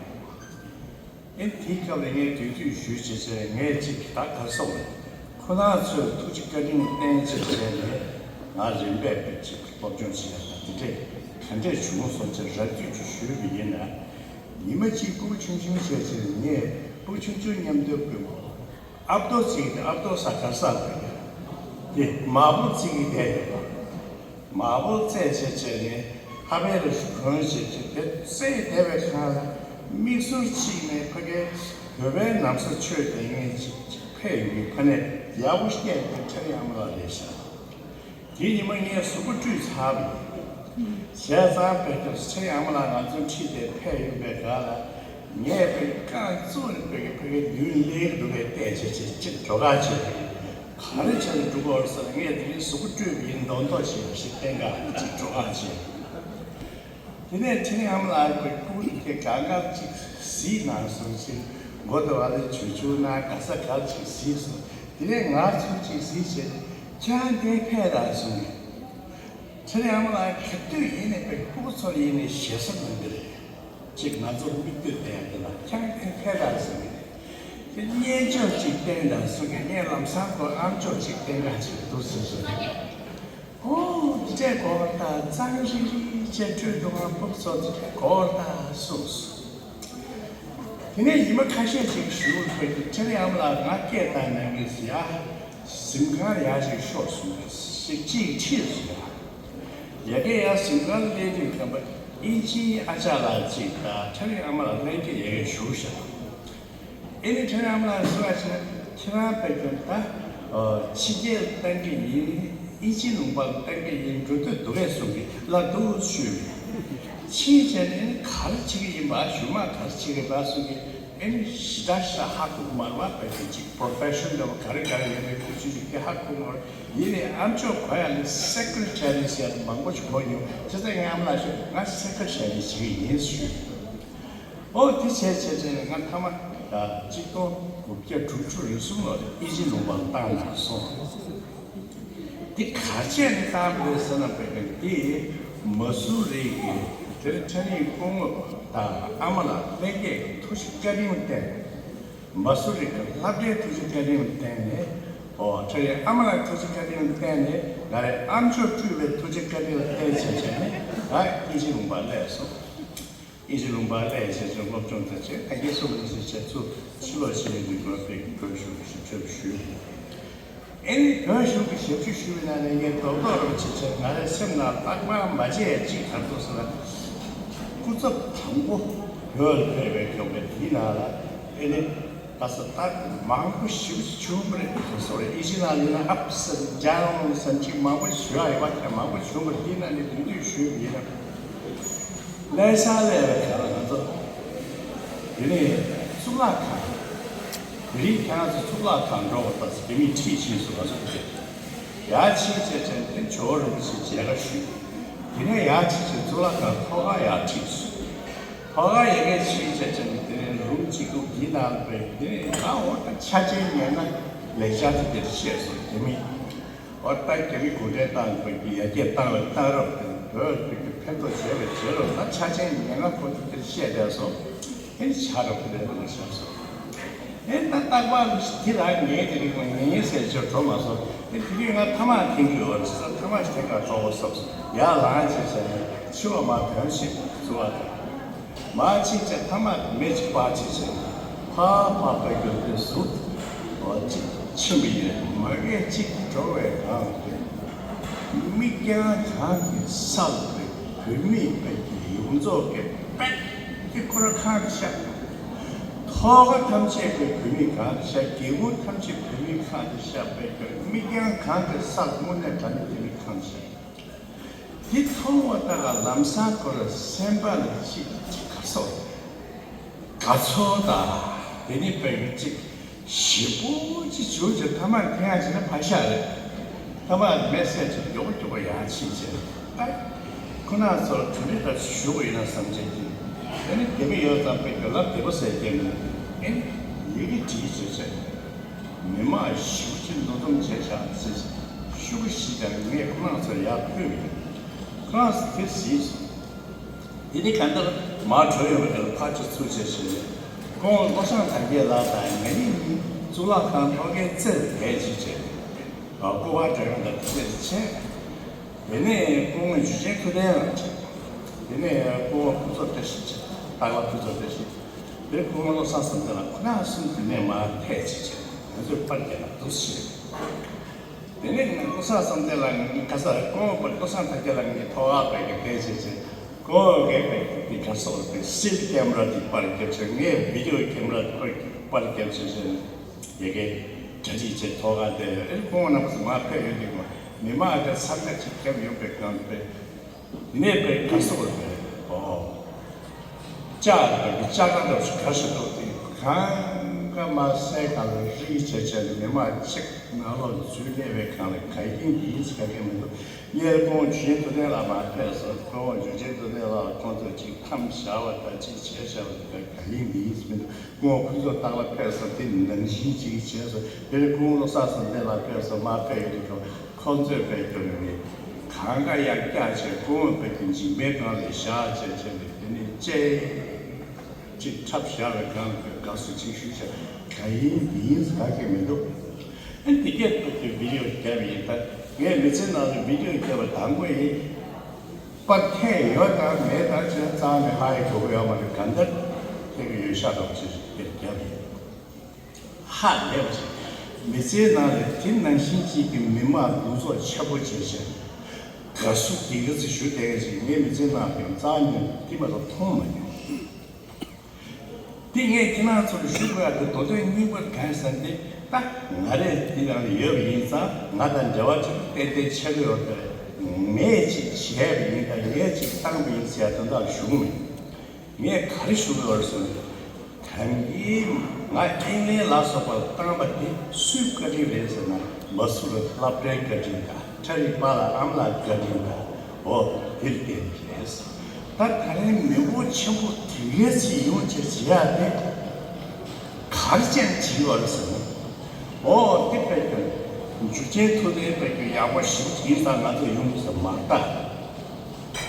ཨེ་དེའི་སྐབས་ལ་ངས་དུས་དུས་ཞུས་བྱས་བྱས་ངས་ཅིག་ད་ག་སོང་རེད། ཁོ་རང་ཚོས་ཐུགས་རྗེ་བཀའ་དྲིན་བརྟེན་བྱས་བྱས་ནས་ང་རིམ་པས་ཅིག་སློབ་སྦྱོང་བྱེད་ཡ་དང་དེ་འདྲས་ག་འདྲས་བྱུང་སོང་ཅེས་རགས་བསྡུས་ཅིག་ཞུས་པ་ཡིན་ན། ཉི་མ་གཅིག་ཕྲུ་གུ་ཆུང་ཆུང་བྱས་བྱས་ངས་ཕྲུ་གུ་ཆུང་ཆུང་མཉམ་དུ་བསྐུལ་མོ། ཨབ་ཏོ་ཅིག་ཨབ་ཏོ་ས་གར་ས་དགོས་ཡ། དེ་མ་བུ་ཅིག་གིས་བསྡད་ཡོད་པ། མ་བུ་རྩེད་བྱེད་བྱས་ནས་ཧ་པའི་ལ་གོན་བྱེད་བྱེད་དེ་རྩེད་བསྡད་པའི་ཁང་ལ་ མིག་ཟུར་གཅིག་ནས་ཕ་གའི་བོད་པའི་ནམ་བཟའ་ཆོས་དེ་ངས་ཅིག་ཅིག་ཕེབས་ཡོང་གི་ཕ་ནས་ཡག་པོ་བཤད་པའི་ཁྲ་རིང་ཨ་མ་ལགས་རེད་ཤག་དེའི་ཉི་མ་ངས་གཟུགས་པོ་བཀྲུས་ཚར་བ་ཡིན། བྱས་ཙང་བོད་ཀྱི་ཁྲ་རིང་ཨ་མ་ལགས་ང་ཚོ་ཁྲིད་དེ་ཕེབས་ཡོང་པའི་སྒང་ལ་ངས་བོད་རྐང་བཙུགས་ནས་བོད་ཀྱི་ཕ་གའི་མདུན་སླེབས་འདུག་གས་བལྟས་བྱས་བྱས་ཅིག་འགྲོ་ཁ་བྱས། ག་རེ་བྱས་ནས་འགྲོ་གི་ཡོད་རེད་ཟེར་ན། ངས་དེ་རིང་གཟུགས་པོ་བཀྲུས་པ་ཡིན་མདོག་མདོག་བྱས་ཞིག་བསྟན་ག་ཅིག་འགྲོ་ཁ་བྱས། དེ་ནས་ཁྲ་རིང་ཨ་མ་ལགས་ཀྱིས་ཁོང་གི་གང་ག་ཅིག་གཟིགས་གནང་སོང་ཞིག་མགོ་དང་བ་ལས་བྱུག་བྱུག་གནང་། ག་ས་ག་ཅིག་གཟིགས་སོང་། དེ་ནས་ང་ཚོ་ཅིག་གཟིགས་བྱས། ཁྱེད་རང་འདིར་ཕེབས་དང་གསུངས་ནས། ཁྲ་རིང་ཨ་མ་ལགས་ག་དུས་ཡིན་ནའི་བོད་ཕྲུག་ཚོར་ཡིན་ནའི་ཞེ་ས་གནང་གི་རེད། ཅིག་ང་ཚོར་མིག་ལྟོས་བསྟན་ཡ་དེ་ལ་ཁྱེད་རང་འདིར་ཕེབས་དང་གསུངས་ནས། དེ་བརྙས་བཅོས་ཅིག་བསྟན་དང་གསུངས་ནས། ངས་ལམ་སང་ཁོར་ཨམ་ཅོག་ཅིག་བསྟན་ག་ཅིག་འདུག་ཟེར་སོང་། ཨོ། འདི་འདྲས་གོ་བ་ད་གཙང་རིག་རིག་བྱས་སྤྲོད་འདུག་ཨ། ཕྲུ་གུ་ཚོ་འདི་འདྲས་གོ་བ་ད་གསུངས་སོང་། དེ་ནས་ཉི་མ་ཁ་ཤས་ཤིག་གཞུག་ལ་ཁྲ་རིང་ཨ་མ་ལགས་ང་སྐད་བཏང་གནང་གི་ཟེར། ཡ། གཟིམ་ཁང་ཡར་ཞིག་ཤོག་གསུངས་ནས་ཞིག་ཅིག་ཁྲིད་སོང་། ཡ། ཡ་གི་ཡ་གཟིམ་ཁང་སླེབས་དུས་ཙམ་པ་ཨིན་ཇིའི་ཨ་ཅག་ལགས་ཅིག་དང་ཁྲ་རིང་ཨ་མ་ལགས་ལྷན་རྒྱས་ཡ་གི་བཞུགས་ཤག་ཨེ་ནི་ཁྲ་རིང་ཨ་མ་ལགས་གསུངས་པ་བྱས་ན། ཁྱེད་རང་བོད་ཀྱི་ད་ཕྱི་རྒྱལ་གཏོང་གི་ཡིན། ཨིན་ཇི་ལུང་པ་གཏོང་གི་ཡིན། འགྲོ་འདོད་འདུག་གས་གསུང་གི་ལབ་འདུག་ཞུས། ཕྱིན་བྱས་ནས་ཨེ་ནི་ག་རེ་བྱེད་ཀྱི་ཡིན་པ། གཞུག་མ་ག་རེ་བྱེད་ཀྱི་ཡིན་པ་གསུང་གི་ཨེ་ནི་ཞེ་དྲག་ཞེ་དྲག་ཧ་གོ་གི་མ་རེད་པ། བོད་ཀྱི་ཅིག་པོ་རོ་ཕེ་ཤོན་འདྲ་བོ་ག་རེ་ག་རེ་ཡོད་མེད་ཁོ་ཚོས་ཅིག་དེ་ཧ་གོ་གི་མ་རེད། ཡིན་ནའི་ཨམ་ཅོག་གོ་ཡ་ལ་སེ་ཀེ་རེ་ཊ་རི་ཟེར་ཡ་མང་པོ་ཞིག་གོ་མྱོང་། བྱས་ཙང་ངས་ཨ་མ་ལགས་ཞུས། ང་སེ་ཀེ་རེ་ཊ་རི་བྱེད་ཀྱི་ཡིན་ཞུས། ཨོ། དེ་བྱས་བྱས་བྱས་ནས་ང་མཐའ་མ་ད་གཅིག་སྟོང་དགུ་བརྒྱ་དྲུག་ཅུ་རེ་གསུམ་ལོ་ལ་ཨིན་ཇི་ལུང་པར་བཏང་ནས་སོང་། དེ་ག་བྱས་ནས་བཏང་པ་རེད་ཟེར་ན། བོད་པའི་དེ་མ་སུ་རི་གི་དེར་ཁྲ་རིང་སྐུ་ངོ་དང་ཨ་མ་ལགས་ལྷན་རྒྱས་ཀྱི་ཐུགས་རྗེ་བཀའ་དྲིན་བརྟེན། མ་སུ་རི་གི་སློབ་གྲྭའི་ཐུགས་རྗེ་བཀའ་དྲིན་བརྟེན་ནས། ཨོ། ཁྲ་རིང་ཨ་མ་ལགས་ཐུགས་རྗེ་བཀའ་དྲིན་བརྟེན་ནས། ང་རའི་ཨམ་ཅོག་བཀྲུས་པའི་ཐུགས་རྗེ་བཀའ་དྲིན་ལ་བརྟེན་བྱས་བྱས་ནས་ང་ཨིན་ཇི་ལུང་པར་སླེབས་སོང་། ཨིན་ཇི་ལུང་པར་སླེབས་བྱས་བྱས་སློབ་སྦྱོང་དང་བཅས། ད་གིན་གསུངས་པ་ནང་བཞིན་བྱས་ཚུར་ཕྱི་ལོགས་ཕྱིན་ནས་འདུག་པའི་སྒོ་ཕྱོགས་ཞིབ་ཕྲ་ཞུས། ཨེ་ནི་བོད་གཞུང་གི་ཞབས་ཞུ་ཞུ་བའི་ནང་ནས་ངས་རྡོག་རྡོག་རེ་བྱས་བྱས་ང་རའི་སེམས་ནང་རྟག་པར་མ་བརྗེད་ཡ་གཅིག་ག་རེ་འདུག་ཟེར་ན། སྐུ་ཚབ་དང་པོ་བོད་ལ་ཕེབས་པའི་སྐབས་ལ་དེའི་ནང་ལ་ཨེ་ནི། ད་ས་ད་མང་པོ་ཞིག་བྱུང་བ་རེད། ག་ཚོད་རེད། ཨིན་ཇི་ནང་ཡིན་ན་ཨབ་སན་ཌའུན་སན་ཅིག་མང་པོ་ཞུ་ཡ་ཡོད་པ། དེ་མང་པོ་བྱུང་བ་རེད། དེའི་ནང་ནས་དེ་དུས་ཞུས་པ་ཡིན་ན། ལྷ་ས་སླེབས་པའི་སྐབས་ལ་ང་ཚོ་དེ་ནས་གཙུག་ལག་ཁང་། དེ་རིང་ཁྱེད་རང་ཚོ་གཙུག་ལག་ཁང་འགྲོ་བ་ལྟ་ས་དེ་མིན་ཁྲིད་ཕྱིན་སོང་། ང་ཚོ་དེ་ཡར་ཕྱིན་བྱས་བྱས་དེ་ཇོ་བོ་རིན་པོ་ཆེ་མཇལ་ཁ་ཞུས། དེ་ནས་ཡར་ཕྱིན་བྱས་གཙུག་ལག་ཁང་ཐོག་ཁར་ཡར་ཁྲིད་སོང་། ཕ་ག་ཡ་གི་ཕྱིན་བྱས་བྱས་ནས་དེ་ནས་རུམ་གཅིག་པུ་འདི་ནང་པའི་དེ་ནས་ད་འོ་ད་ཆ་ཆེན་ཉན་ན་ལེགས་སྦྱར་དེ་དེར་བཤད་སོང་། རྒྱ་མི་འོ་ད་རྒྱ་མི་གུང་ཁྲན་ཏང་པའི་གི་ཡར་རྒྱས་བཏང་བའི་བཏང་རབས་དེ་བོད་ཀྱི་ཕན་ཐོགས་བྱས་པའི་བྱས་རབས་ད་ཆ་ཆེན་ཉན་ན་ཁོ་ཚོ་དེར་བཤད་བསྡད་སོང་། དེ་ནས་ཆ་རབས་དེ་ནས་ལ་བཞག་སོང་། ཨེ་ད་རྟག་པར་འདི་ལ་ངས་དེ་རིང་ངས་ཟེར་ཅིག་འགྲོ་མ་སོང་། ཨེ་དེ་རིང་ང་ཐ་མག་འཐེན་གྱི་ཡོད་རེད་ཟེར། ཐ་མག་ཞིག་འཐེན་ག་འགྲོ་དགོས་བསམ་སོང་། ཡར་ལངས་བྱས་བྱས་ནས་ཕྱི་ལོགས་མར་ཐོན་ཕྱིན་ཚུར་བ་དང་མར་ཕྱིན་བྱས་ཐ་མག་མེ་ཅིག་སྤར་བྱས་བྱས་ཕར་ཕར་བ་གྱོན་ཏེ་ཟུར་ཅིག་ཕྱིན་པ་ཡིན། མ་གི་གཅིག་འགྲོ་བའི་སྒང་དུ་མིག་རྒྱང་གང་གི་ས་ལ་བོད་མིའི་བོད་ཀྱི་ཡོངས་རྫོགས་ཀྱི་པད་ཀྱི་ཁོ་ར་ཁང་ཤག་ཐོག་ཁ་ཐམས་ཅད་པའི་བོད་མི་གང་ཤག་སྒེའུ་ཁུང་ཐམས་ཅད་བོད་མི་ཁང་ཤག་པའི་མིག་རྒྱང་གང་གི་སར་དངོས་གནས་དྲང་གནས་བོད་མི་ཁང་ཤག་འདི་མཐོང་བ་དག་ལ་ལམ་སང་ཁོ་ར་སེམས་པ་ལ་ཅིག་ཅིག་ག་སོགས་དགའ་ཚོར་དང་དེ་ནི་བོད་མི་ཅིག་ཞེ་པོ་ཅིག་བྱུང་བྱས་ཐ་མག་འཐེན་ཡག་བྱས་ན་ཕར་བཞག་རེད། ཐ་མག་མེ་བསད་ཅིག་མགྱོགས་པོ་མགྱོགས་པོ་ཡར་ཕྱིན་བྱས། ཨ། ཁོ་རང་ཚོར་གྲ་སྒྲིག་འདྲ་ཞུ་དགོས་ཡིན་ན་བསམ་བྱས་ཀྱི། ཨེ་ནི་དེ་མི་ཡོད་ཙང་པའི་རྒྱ་ལབ་བདེ་པོ་ཟེར་རྒྱབ་ནས་ཨེ་ནི་ཡི་གེ་བྲིས་བྱས་བྱས། མི་མང་ཞེ་པོ་ཅིག་འདུ་འཛོམས་བྱས་བཞག་ཟེར་ཤུ་གུ་ཞིག་ཀྱང་ངས་ཁོ་རང་ཚོར་ཡར་ཕུལ་བ་ཡིན། ཁོ་རང་ཚོ་དེ་གཟིགས་སོང་། དེ་ནི་གང་ལྟར་མར་བྲོས་ཡོང་བའི་སྐབས་ལ་ཕར་ཅིག་ཚུར་ཅིག་བྱས་ནས་སྐུ་ངོ་བློ་བཟང་དར་རྒྱས་ལགས་དང་ང་གཉིས་གཉིས་གཙུག་ལག་ཁང་ཐོག་ཁའི་རྩེར་བསྡད་ཅིག་བྱས། སྐུ་པར་འདྲ་མིན་དང་དེ་འདྲ་བྱས། དེ་ནས་སྐུ་ངོ་འཇུ་ཆེན་ཐུབ་བསྟན་ལགས་བྱས། དེ་ནས་སྐུ་ངོ་ཕུན་ཚོགས་བཀྲ་ཤིས་བྱས། སྟག་ལྷ་ཕུན་ཚོགས་བཀྲ་ཤིས། དེ་སྐུ་ངོ་བློ་བཟང་བསམ་གཏན་ལགས། ཁོ་རང་གསུམ་དེ་ནས་མར་ཐད་ཅིག་བྱས། ང་ཚོས་པར་རྒྱག་ན་འདུག་ཟེར། དེ་ནས་ང་བློ་བཟང་བསམ་གཏན་ལགས་ངས་ག་ས་སྐུ་ངོ་བློ་བཟང་དར་རྒྱས་ལགས་ངས་ཐོག་ཁར་བསྡད་ཀྱི་བསྡད་བྱས་བྱས། སྐུ་ ཨོ་ངས་པའི་དེ་ག་སོགས་པའི་སིལ་ཀེམ་ར་དེ་པར་རྒྱབ་བྱས། ངས་བི་ཌི་ཡོ་ཀེམ་ར་དེ་པར་རྒྱབ་བྱས་བྱས་ནས་ཡ་གི་གྲ་སྒྲིག་བྱས་ཐོག་ཁ་དེ་ཨེ་ཁོང་རྣམ་པ་ཚོ་མར་ཕེབས་ཡོང་དུས་མི་མང་དེ་འཚང་ཁ་ཅིག་བརྒྱབ་ཡོང་པའི་སྒང་དེ་དེ་ནས་པའི་ག་སོགས་པའི་ཨོ་ལྕགས་དང་ལྕགས་ཁ་འདྲ་བོ་ཞིག་ག་ཞིག་འདུག་དེ་གང་ག་མ་སའི་སྒང་ལ་རིལ་བྱས་བྱས་ནས་མི་མང་གཅིག་ནང་ལོགས་འཛུལ་གནས་པའི་སྒང་ལ་ག་ཡིན་འདི་ཡིན་ཟེར་ག་གེ་མི་འདུག་སྔོན་ལ་ཁོང་འཇུ་ཆེན་ཐུབ་བསྟན་ལགས་མར་ཕེབས་སོང་། ཁོང་འཇུ་ཆེན་ཐུབ་བསྟན་ལགས་ཁོང་ཚོས་ཅིག་མཚམས་བཞག་པ་དང་ཅིག་བྱས་བཞག་པ་དེ་ག་ག་ཡིན་འདི་ཡིན་ཟེར་མི་འདུག་ཁོང་ཁོ་ཚོ་སྟག་ལ་ཕེབས་སོང་། དེ་ནང་བཞིན་ཅིག་བྱས་སོང་། དེ་ནས་ཁོང་བློ་བཟང་བསམ་གཏན་ལགས་ཕེབས་སོང་། མར་ཕེབས་ཡོང་དུས་ཁོང་ཚོས་པའི་རྒྱབ་ནས་གང་ག་ཡར་བཀྱགས་བྱས། ཁོང་པའི་གི་མཇིང་པའི་སྒང་ལ་བཞག་བྱས་བྱས་ནས་དེ་ནས་ཅེ་ཅིག་འཁྲབ་བཞག་པའི་སྒང་ལ་དགའ་བསུ་ཅིག་ཞུས་བྱས། ག་ཡིན་འདི་ཡིན་ཟེར་ག་གེ་མི་འདུག་ཨ་ནི་དེ་སྐད་ཐུག་གི་བི་ཌི་ཡོ་བརྒྱབ་ཡིན། ད་ངས་མི་ཚེ་ནང་ལ་བི་ཌི་ཡོ་བརྒྱབ་པ་དང་པོ་ཡིན། པར་འཐེན་ཡོད་དང་མེད་དང་ཅི་རྩ་ནས་ཧ་ཡི་གོ་གི་ཡོད་མ་རེད། གང་ལྟར་འཐེན་གི་ཡོད་ཤག་འདྲ་པོ་ཅིག་དེར་བརྒྱབ་ཡིན། ཧ་ལས་པ་ཅིག་མི་ཚེའི་ནང་ལ་དེ་ནང་བཞིན་ཅིག་གི་མི་མང་འདུ་ཚོགས་ཆེན་པོ་བྱས་བྱས་དགའ་བསུ་དེ་ག་ཚོད་ཞུ་བསྡད་མཁན་ཅིག་ངའི་མི་ཚེའི་ནང་དེ་རྩ་ནས་དེ་མ་གཏོགས་མཐོང་མ་མྱོང་། དེ་ངས་ཁྱེད་རང་ཚོར་ཞུ་དགོས་ཡག་གི་མདོ་དོན་སྙིང་པོ་གང་ཡིན་ཟེར་ན། དེ་ད་ང་རེ་འདི་ནང་ལ་ཡོད་པ་ཡིན་ཙང་ང་དང་འབྲེལ་བ་ཆེན་པོ་ཏན་ཏན་ཆགས་ཀྱི་ཡོད་པ་རེད། ངས་ཅིག་བྱས་པ་ཡིན་དང་ངས་ཅིག་བཏང་པ་ཡིན་ཟེར་ཡག་དོན་དག་ལ་ཞུ་གི་མེད། ངས་ག་རེ་ཞུ་དགོས་པ་རེད་ཟེར་ན། ད་གིན་ང་དབྱིན་ལན་ལ་སོགས་པར་བཏང་པ་དེ་སུའི་བཀའ་དྲིན་རེད་ཟེར་ན། མ་སུ་ར་སློབ་གྲྭའི་བཀའ་དྲིན་དང་། ཁྲ་རི་པཱ་ལགས་ཨ་མ་ལགས་བཀའ་དྲིན་དང་། འོ་དེར་བརྟེན་ནས་རེད། ད་ད་རིང་མི་འབོར་ཆེན་པོ་དེ་གའི་ཚེ་ཡོང་ཅེས་བྱེད་ཡག་དེ་ག་རེ་བྱས་ནས་བྱེད་ཀྱི་ཡོད་རེད་ཟེར་ན། འོ་དེ་དཔེ་ཀྱང་འཇུ་ཆེན་ཐུབ་བསྟན་དཔེ་ཀྱང་ཡག་པོ་ཞེ་པོ་ཅིག་ཡིན་ཙང་ང་ཚོ་ཡོང་དགོས་ཟེར་མ་རེད་ད།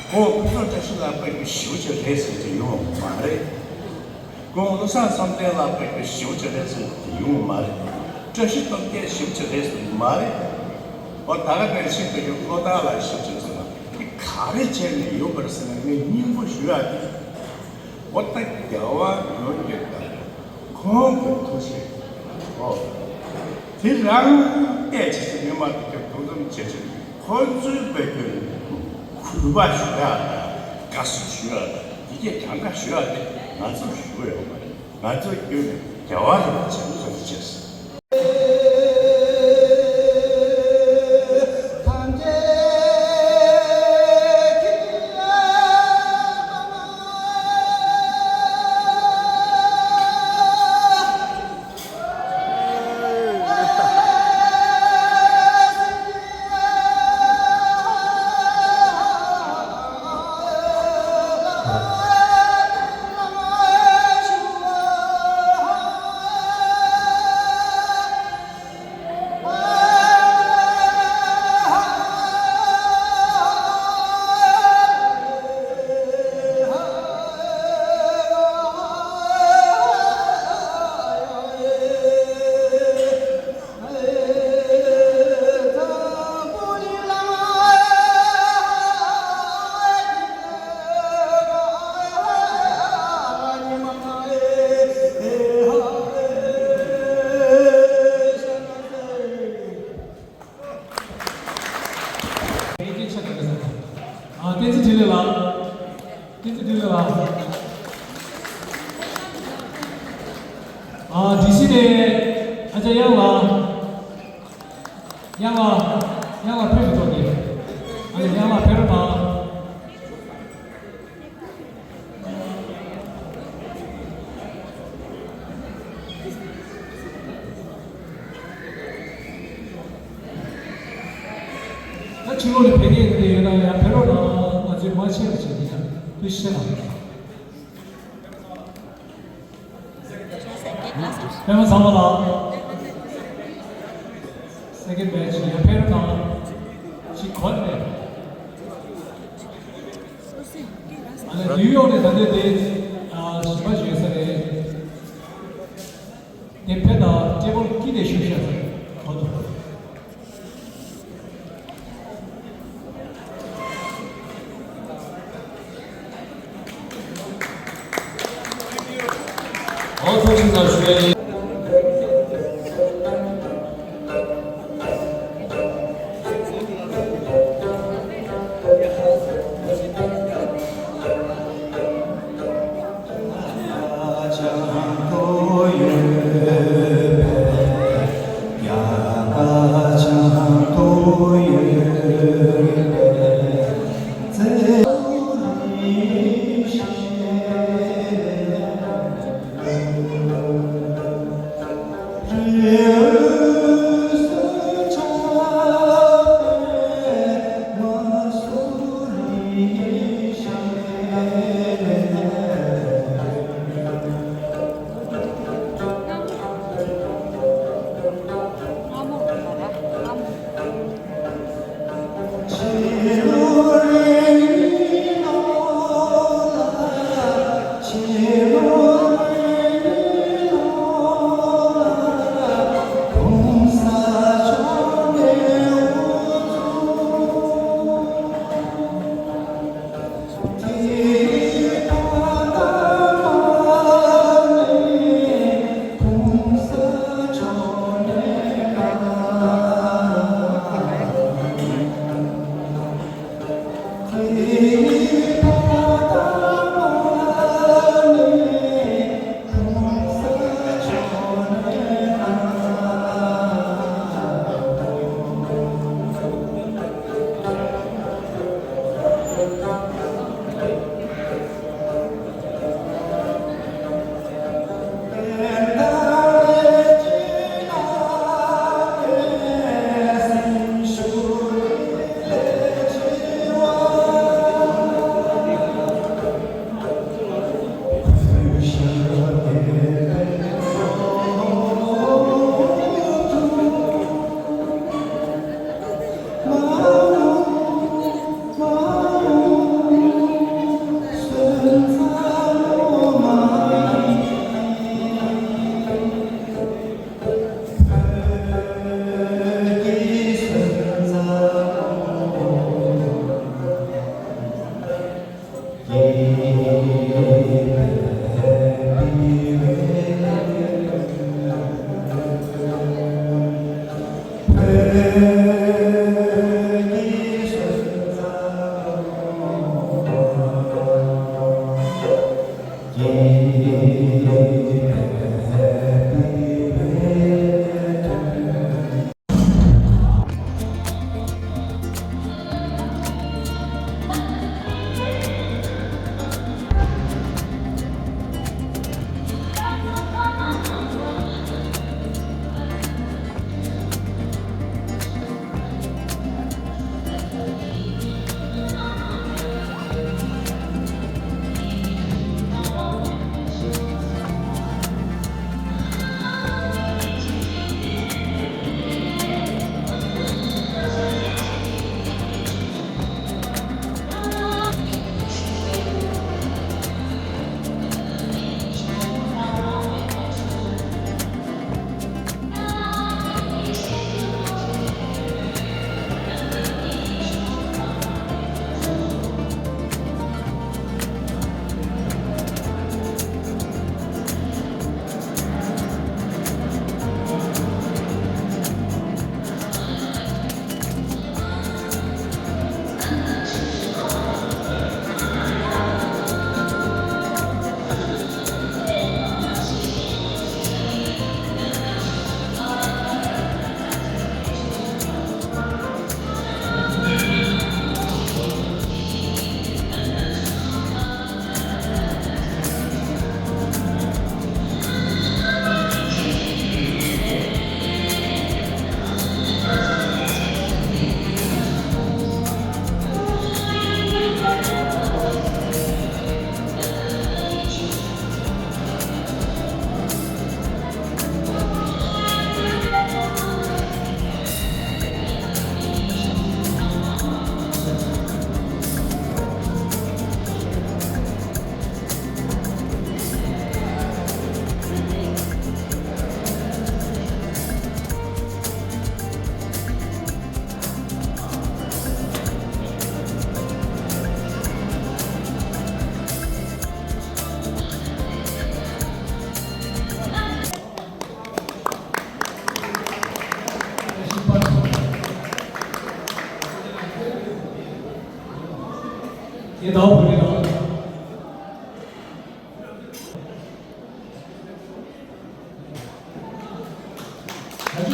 ཁོང་ཕུན་ཚོགས་བཀྲ་ཤིས་ལགས་དཔེ་ཀྱང་ཞེ་པོ་ཅིག་རེད་ཟེར་གྱི་ཡོང་བ་མ་རེད། ཁོང་བློ་བཟང་བསམ་གཏན་ལགས་དཔེ་ཀྱང་ཞེ་པོ་ཅིག་རེད་ཟེར་གྱི་ཡོང་བ་མ་རེད། བཀྲ་ཤིས་སྟོབས་རྒྱལ་ཞེ་པོ་ཅིག་རེད་ཟེར་གྱི་མ་རེད། འོ་ད་ག་ནང་བཞིན་དུ་ཡོད་བློ་བདག་ལགས་ཞེ་པོ་ཅིག་ཟེར་བ་དེ་ག་རེ་བྱས་ནས་ཡོང་བ་རེད་ཟེར་ན། ངས་སྙིང་པོ་ཞུ་ཡག་དེ། འོ་ད་རྒྱལ་བ་ཡོངས་ཀྱི་བདག་ཁོང་གི་ཐུགས་རྗེ། འོ་དེ་རང་བལྟས་བྱས་ཚེ་མི་མང་དེ་ཚོ་འདུ་འཛོམས་བྱས་བྱས་ཁོ་ཚོའི་བོད་ཀྱི་གུས་པ་ཞུ་ཡག་དང་དགའ་བསུ་ཞུ་ཡག་དང་དེ་གྱད་གྱངས་ཁ་ཞུ་ཡག་དེ་ང་ཚོར་ཞུ་གི་ཡོད་མ་རེད། ང་ཚོ་བརྒྱུད་ནས་རྒྱལ་བ་རིན་པོ་ཆེ་ལ་ཐུགས་རྗེ་ཆེ། ཨ། བསྟན་འཛིན་འཕྲིན་ལས་ལགས། བསྟན་འཛིན་འཕྲིན་ལས་ལགས། ཨ། དེ་བཞིན་ནས་ཨ་ཅག་གཡང་ལགས། གཡང་ལགས། གཡང་ལགས་ཕེབས་མི་ཐུབ་ཀྱི། ཨ་ནི་གཡང་ལགས་ཕེབས་རོགས་གནང་། ད་ཕྱི་ལོགས་ནས་ཕེབས་མཁན་དེ་ཡོད་ན་ཡང་ཕེབས་རོགས་གནང་། ང་ཚོས་མ་ཆད་པ་བྱེད་ཀྱི་ཡིན། ཐུགས་རྗེ་ཆེ་གནང་། པད་མ་ཚང་མ་ལགས། སེ་ཀེན་ཌི་བྷེ་ཆི་ཡང་ཕེབས་རོགས་གནང་། ཅིག་གོ་ནས། ཨ་ནི་ནིའུ་ཡོག་ནས་ད་ལྟའི་དེ་ཨ་གཞན་པ་ཞིག་ཡོད་ས་རེད། དེ་ཕེབས་དང་ཊེ་བལ་དཀྱིལ་ནས་བཞུགས་ཤག་ཟེར་གོ་འདུག་ཨོ་ཚོགས་ཞིང་ཚར་ཞུ་ཡ་ཡིན།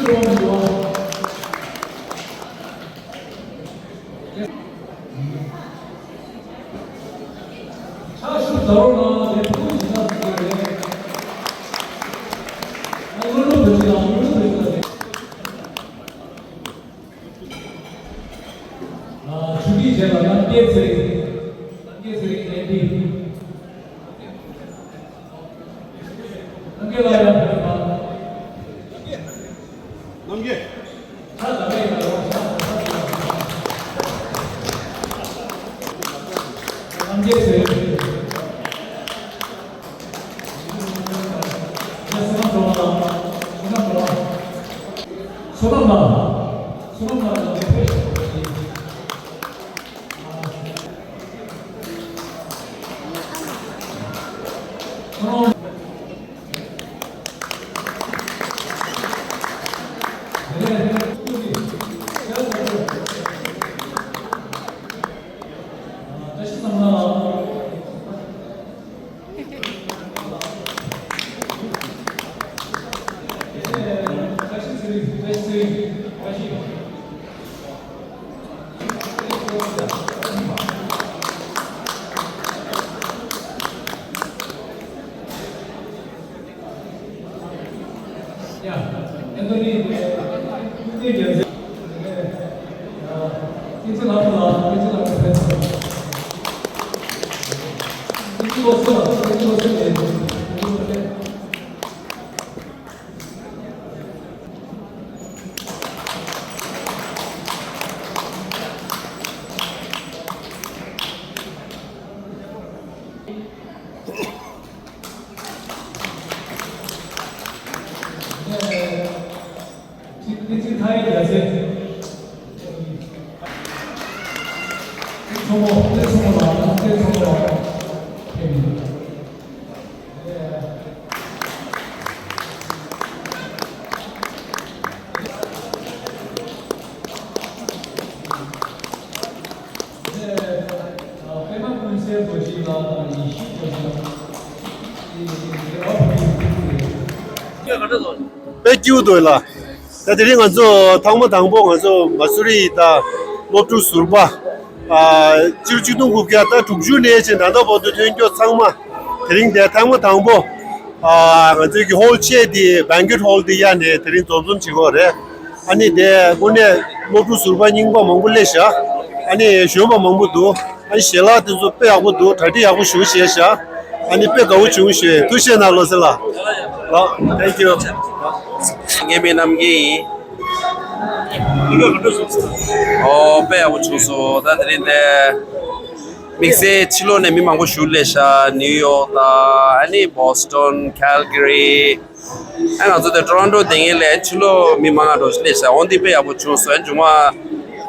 ཆུ་ཐིགས་བྱས་ལ་རྣམ་རྒྱལ་ཚེ་རིང་། རྣམ་རྒྱལ་ཚེ་རིང་ཨེན་ཌི། རྣམ་རྒྱལ་ལགས་ཡང་ཕེབས་པ། རྣམ་རྒྱལ། ཁ་བརྡ་མེད་ཡིན་ན་རོགས་ཤ་ཁ་བརྡ་མེད། རྣམ་རྒྱལ་ཚེ་རིང་། བསོད་ནམས་སྒྲོལ་མ་ལགས། བསོད་ནམས་སྒྲོལ་མ། བསོད་ནམས་ལགས། བསོད་ནམས་ལགས་ལ་ངས་ཕེབས་ཤོག་ཅེས། དཔེ་སྐྱིད་པོ་འདུག་ལ། ད་དེ་རིང་ང་ཚོ་ཐེངས་མ་དང་པོ་ང་ཚོ་མ་སུ་རི་དང་སློབ་ཕྲུག་ཟུར་པ། ཨ། སྤྱི་ལོ་ཆིག་སྟོང་དགུ་བརྒྱ་ད་དྲུག་ཅུ་ནས་བྱས་ད་ལྟ་བར་དུ་ཐོན་སྐྱོད་ཚང་མ། དེ་རིང་དེ་ཐེངས་མ་དང་པོ། ཨ། ང་ཚོའི་གི་ཧོལ་ཆེ་དེ་བེང་ཀེཊ་ཧོལ་དེ་ཡ་ནས་དེ་རིང་འཛོམས་འཛོམས་བྱེད་ཀྱི་ཡོད་རེད། ཨ་ནི་དེ་དངོས་གནས་སློབ་ཕྲུག་ཟུར་པ་རྙིང་པ་མང་པོ་སླེབས་ཤག་ཨ་ནི་གཞོན་པ་མང་པོ་འདུག་ཨ་ནི་ཞལ་ལག་དེ་ཚོ་དཔེ་ཡག་པོ་འདུག་གྲ་སྒྲིག་ཡག་པོ་ཞེ་པོ་བྱས་ཤག་ཨ་ནི་དཔེ་དགའ་བོ་བྱུང་ཞེས། ཐུགས་རྗེ་གནང་བློ་གསལ་ལགས། ལགས། Thank you། ངའི་མིང་རྣམ་རྒྱལ་ཡིན། ཨོ། དཔེ་ཡག་པོ་བྱུང་སོང་། ད་དེ་རིང་དེ་དམིགས་བསལ་ཕྱི་ལོགས་ནས་མི་མང་པོ་ཞིག་སླེབས་ཤག་ནིའུ་ཡོག་དང་ཨ་ནི་བྷོ་སི་ཊོན། ཁལ་གྷ་རི། ཨ། ང་ཚོ་དེ་ཊོ་རོན་ཊོ་དེ་ངེད་ལས་ཕྱི་ལོགས་མི་མང་ང་འགྲོ་སླེབས་ཤག་འོ་འདི་དཔེ་ཡག་པོ་བྱུང་སོང་། ཨ། མཇུག་མ་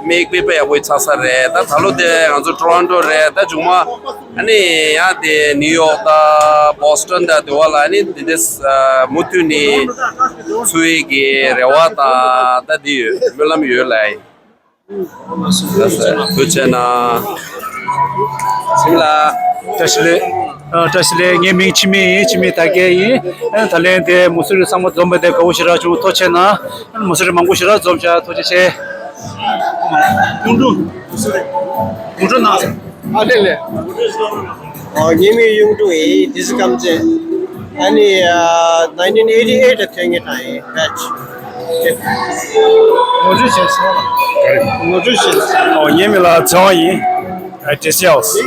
མིག་དཔེ་དཔེ་ཡག་པོ་ཆགས་ས་རེད། ད་ད་ལོ་དེ་ང་ཚོ་ཊོ་རོན་ཊོ་རེད། ད་མཇུག་མ་ཨ་ནི་ཡང་དེ་ནིའུ་ཡོག་དང་བྷོ་སི་ཊོན་དང་དེ་བ་ལ་ཨ་ནི་དེ་འདྲས་མུ་མཐུད་ནས་ཚུགས་ཡས་ཀྱི་རེ་བ་དང་ད་འདི་ཡོད། སྨོན་ལམ་ཡོད་ལགས། ཐུགས་རྗེ་གནང་། བཀྲ་ཤིས་བདེ་ལེགས། ཨ། བཀྲ་ཤིས་བདེ་ལེགས། ངའི་མིང་འཆི་མེད་ཡིན། འཆི་མེད་དར་རྒྱས་ཡིན། ཨ། ད་ལན་དེ་མུ་སུ་རི་ཚང་མ་འཛོམས་པ་དེ་དགའ་པོ་ཞེ་དྲག་བྱུང་། ཐུགས་རྗེ་གནང་། ཨ། མུ་སུ་རི་མང་པོ་ཞེ་དྲག་འཛོམས་ཤག་ཐུགས་རྗེ་ཆེ། གཡུང་དྲུང་། གཡུང་དྲུང་ནང་། ཨ། ལེ་ལེ། ཨོ། ངའི་མིང་གཡུང་དྲུང་ཡིན། བདེ་སྐྱིད་ཁམས་ཚན། ཨ་ནི། ཨ། nineteen eighty eight ལ་ཐོན་མཁན་དང་ཡིན། བེ་ཆི། ངོ་སྤྲོད་བྱེད་སོང་ལ། ངོ་སྤྲོད་བྱེད་སོང་། ཨོ། ངའི་མིང་ལ་ཚེ་དབང་ཡིན། ཨ། ཏེ་སི་ཨའོ་སི།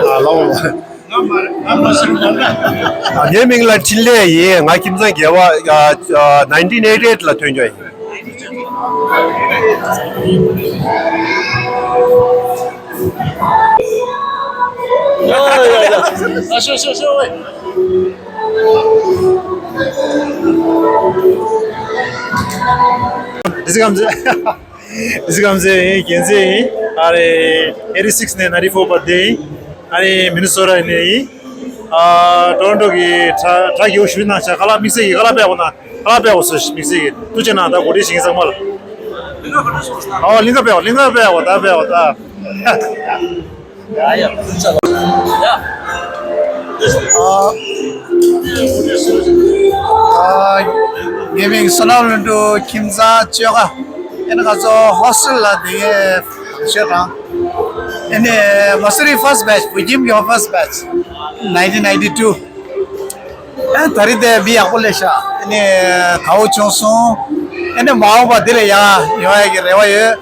ཨ། ལའོ་ལ། ཨ། ངའི་མིང་ལ་འཕྲིན་ལས་ཡིན། ང་ཁྱིམ་ཚང་རྒྱལ་བ། ཨ། ཨ། nineteen eighty eight ལ་ཐོན་རྒྱུ་ཡིན། This comes. This comes in Kenzie. ཨ་རེ། eighty six ནས ninety four བར་དེ་ཡིན། ཨ་རེ། མི་ནི་སོ་ཊ་ནས་ཡིན། ཨ། ཊོ་རོན་ཊོ་གི་གྲ་གྲ་རྒྱས་པོ་ཞུ་གནང་ཤག་ཁ་ལག་དམིགས་བསལ་གྱི་ཁ་ལག་དཔེ་ཡག་པོ་གནང་། ཁ་ལག་དཔེ་ཡག་པོ་བཟོས། དམིགས་བསལ་གྱི་ཐུགས་རྗེ་གནང་། ད་གོ་སྒྲིག་བྱེད་མཁན་ཚང་མ་ལ། ཨོ། གླིང་ག་དཔེ་ཡག་གླིང་ག་དཔེ་ཡག་པོ། ད་དཔེ་ཡག་པོ་ད། ཨ། ཨ། ངའི་མིང་བསོད་ནམས་ལྷུན་གྲུབ། ཁྱིམ་ཚང་བཅོ་ལྔ། ཨ་ནི་ང་ཚོ་ཧོ་སི་ཊེལ་ལ་བསྡད་མཁན་ཤོད་དང་། ཨ་ནི་མ་སུ་རི་ཕར་སི་ཊི་བེ་ཆི། བོད་ཁྱིམ་གྱི་ཕར་སི་ཊི་བེ་ཆི། ནའིན་ཊིན་ནའིན་ཊི་ཊུ། ཨ་ད་རེས་དེ་མི་ཡག་པོ་སླེབས་ཤག་ཨ་ནི་དགའ་བོ་བྱུང་སོང་། ཨ་ནི་མ་འོངས་པ་འདི་ལས་ཡང་ཡོང་ཡག་གི་རེ་བ་ཡོད།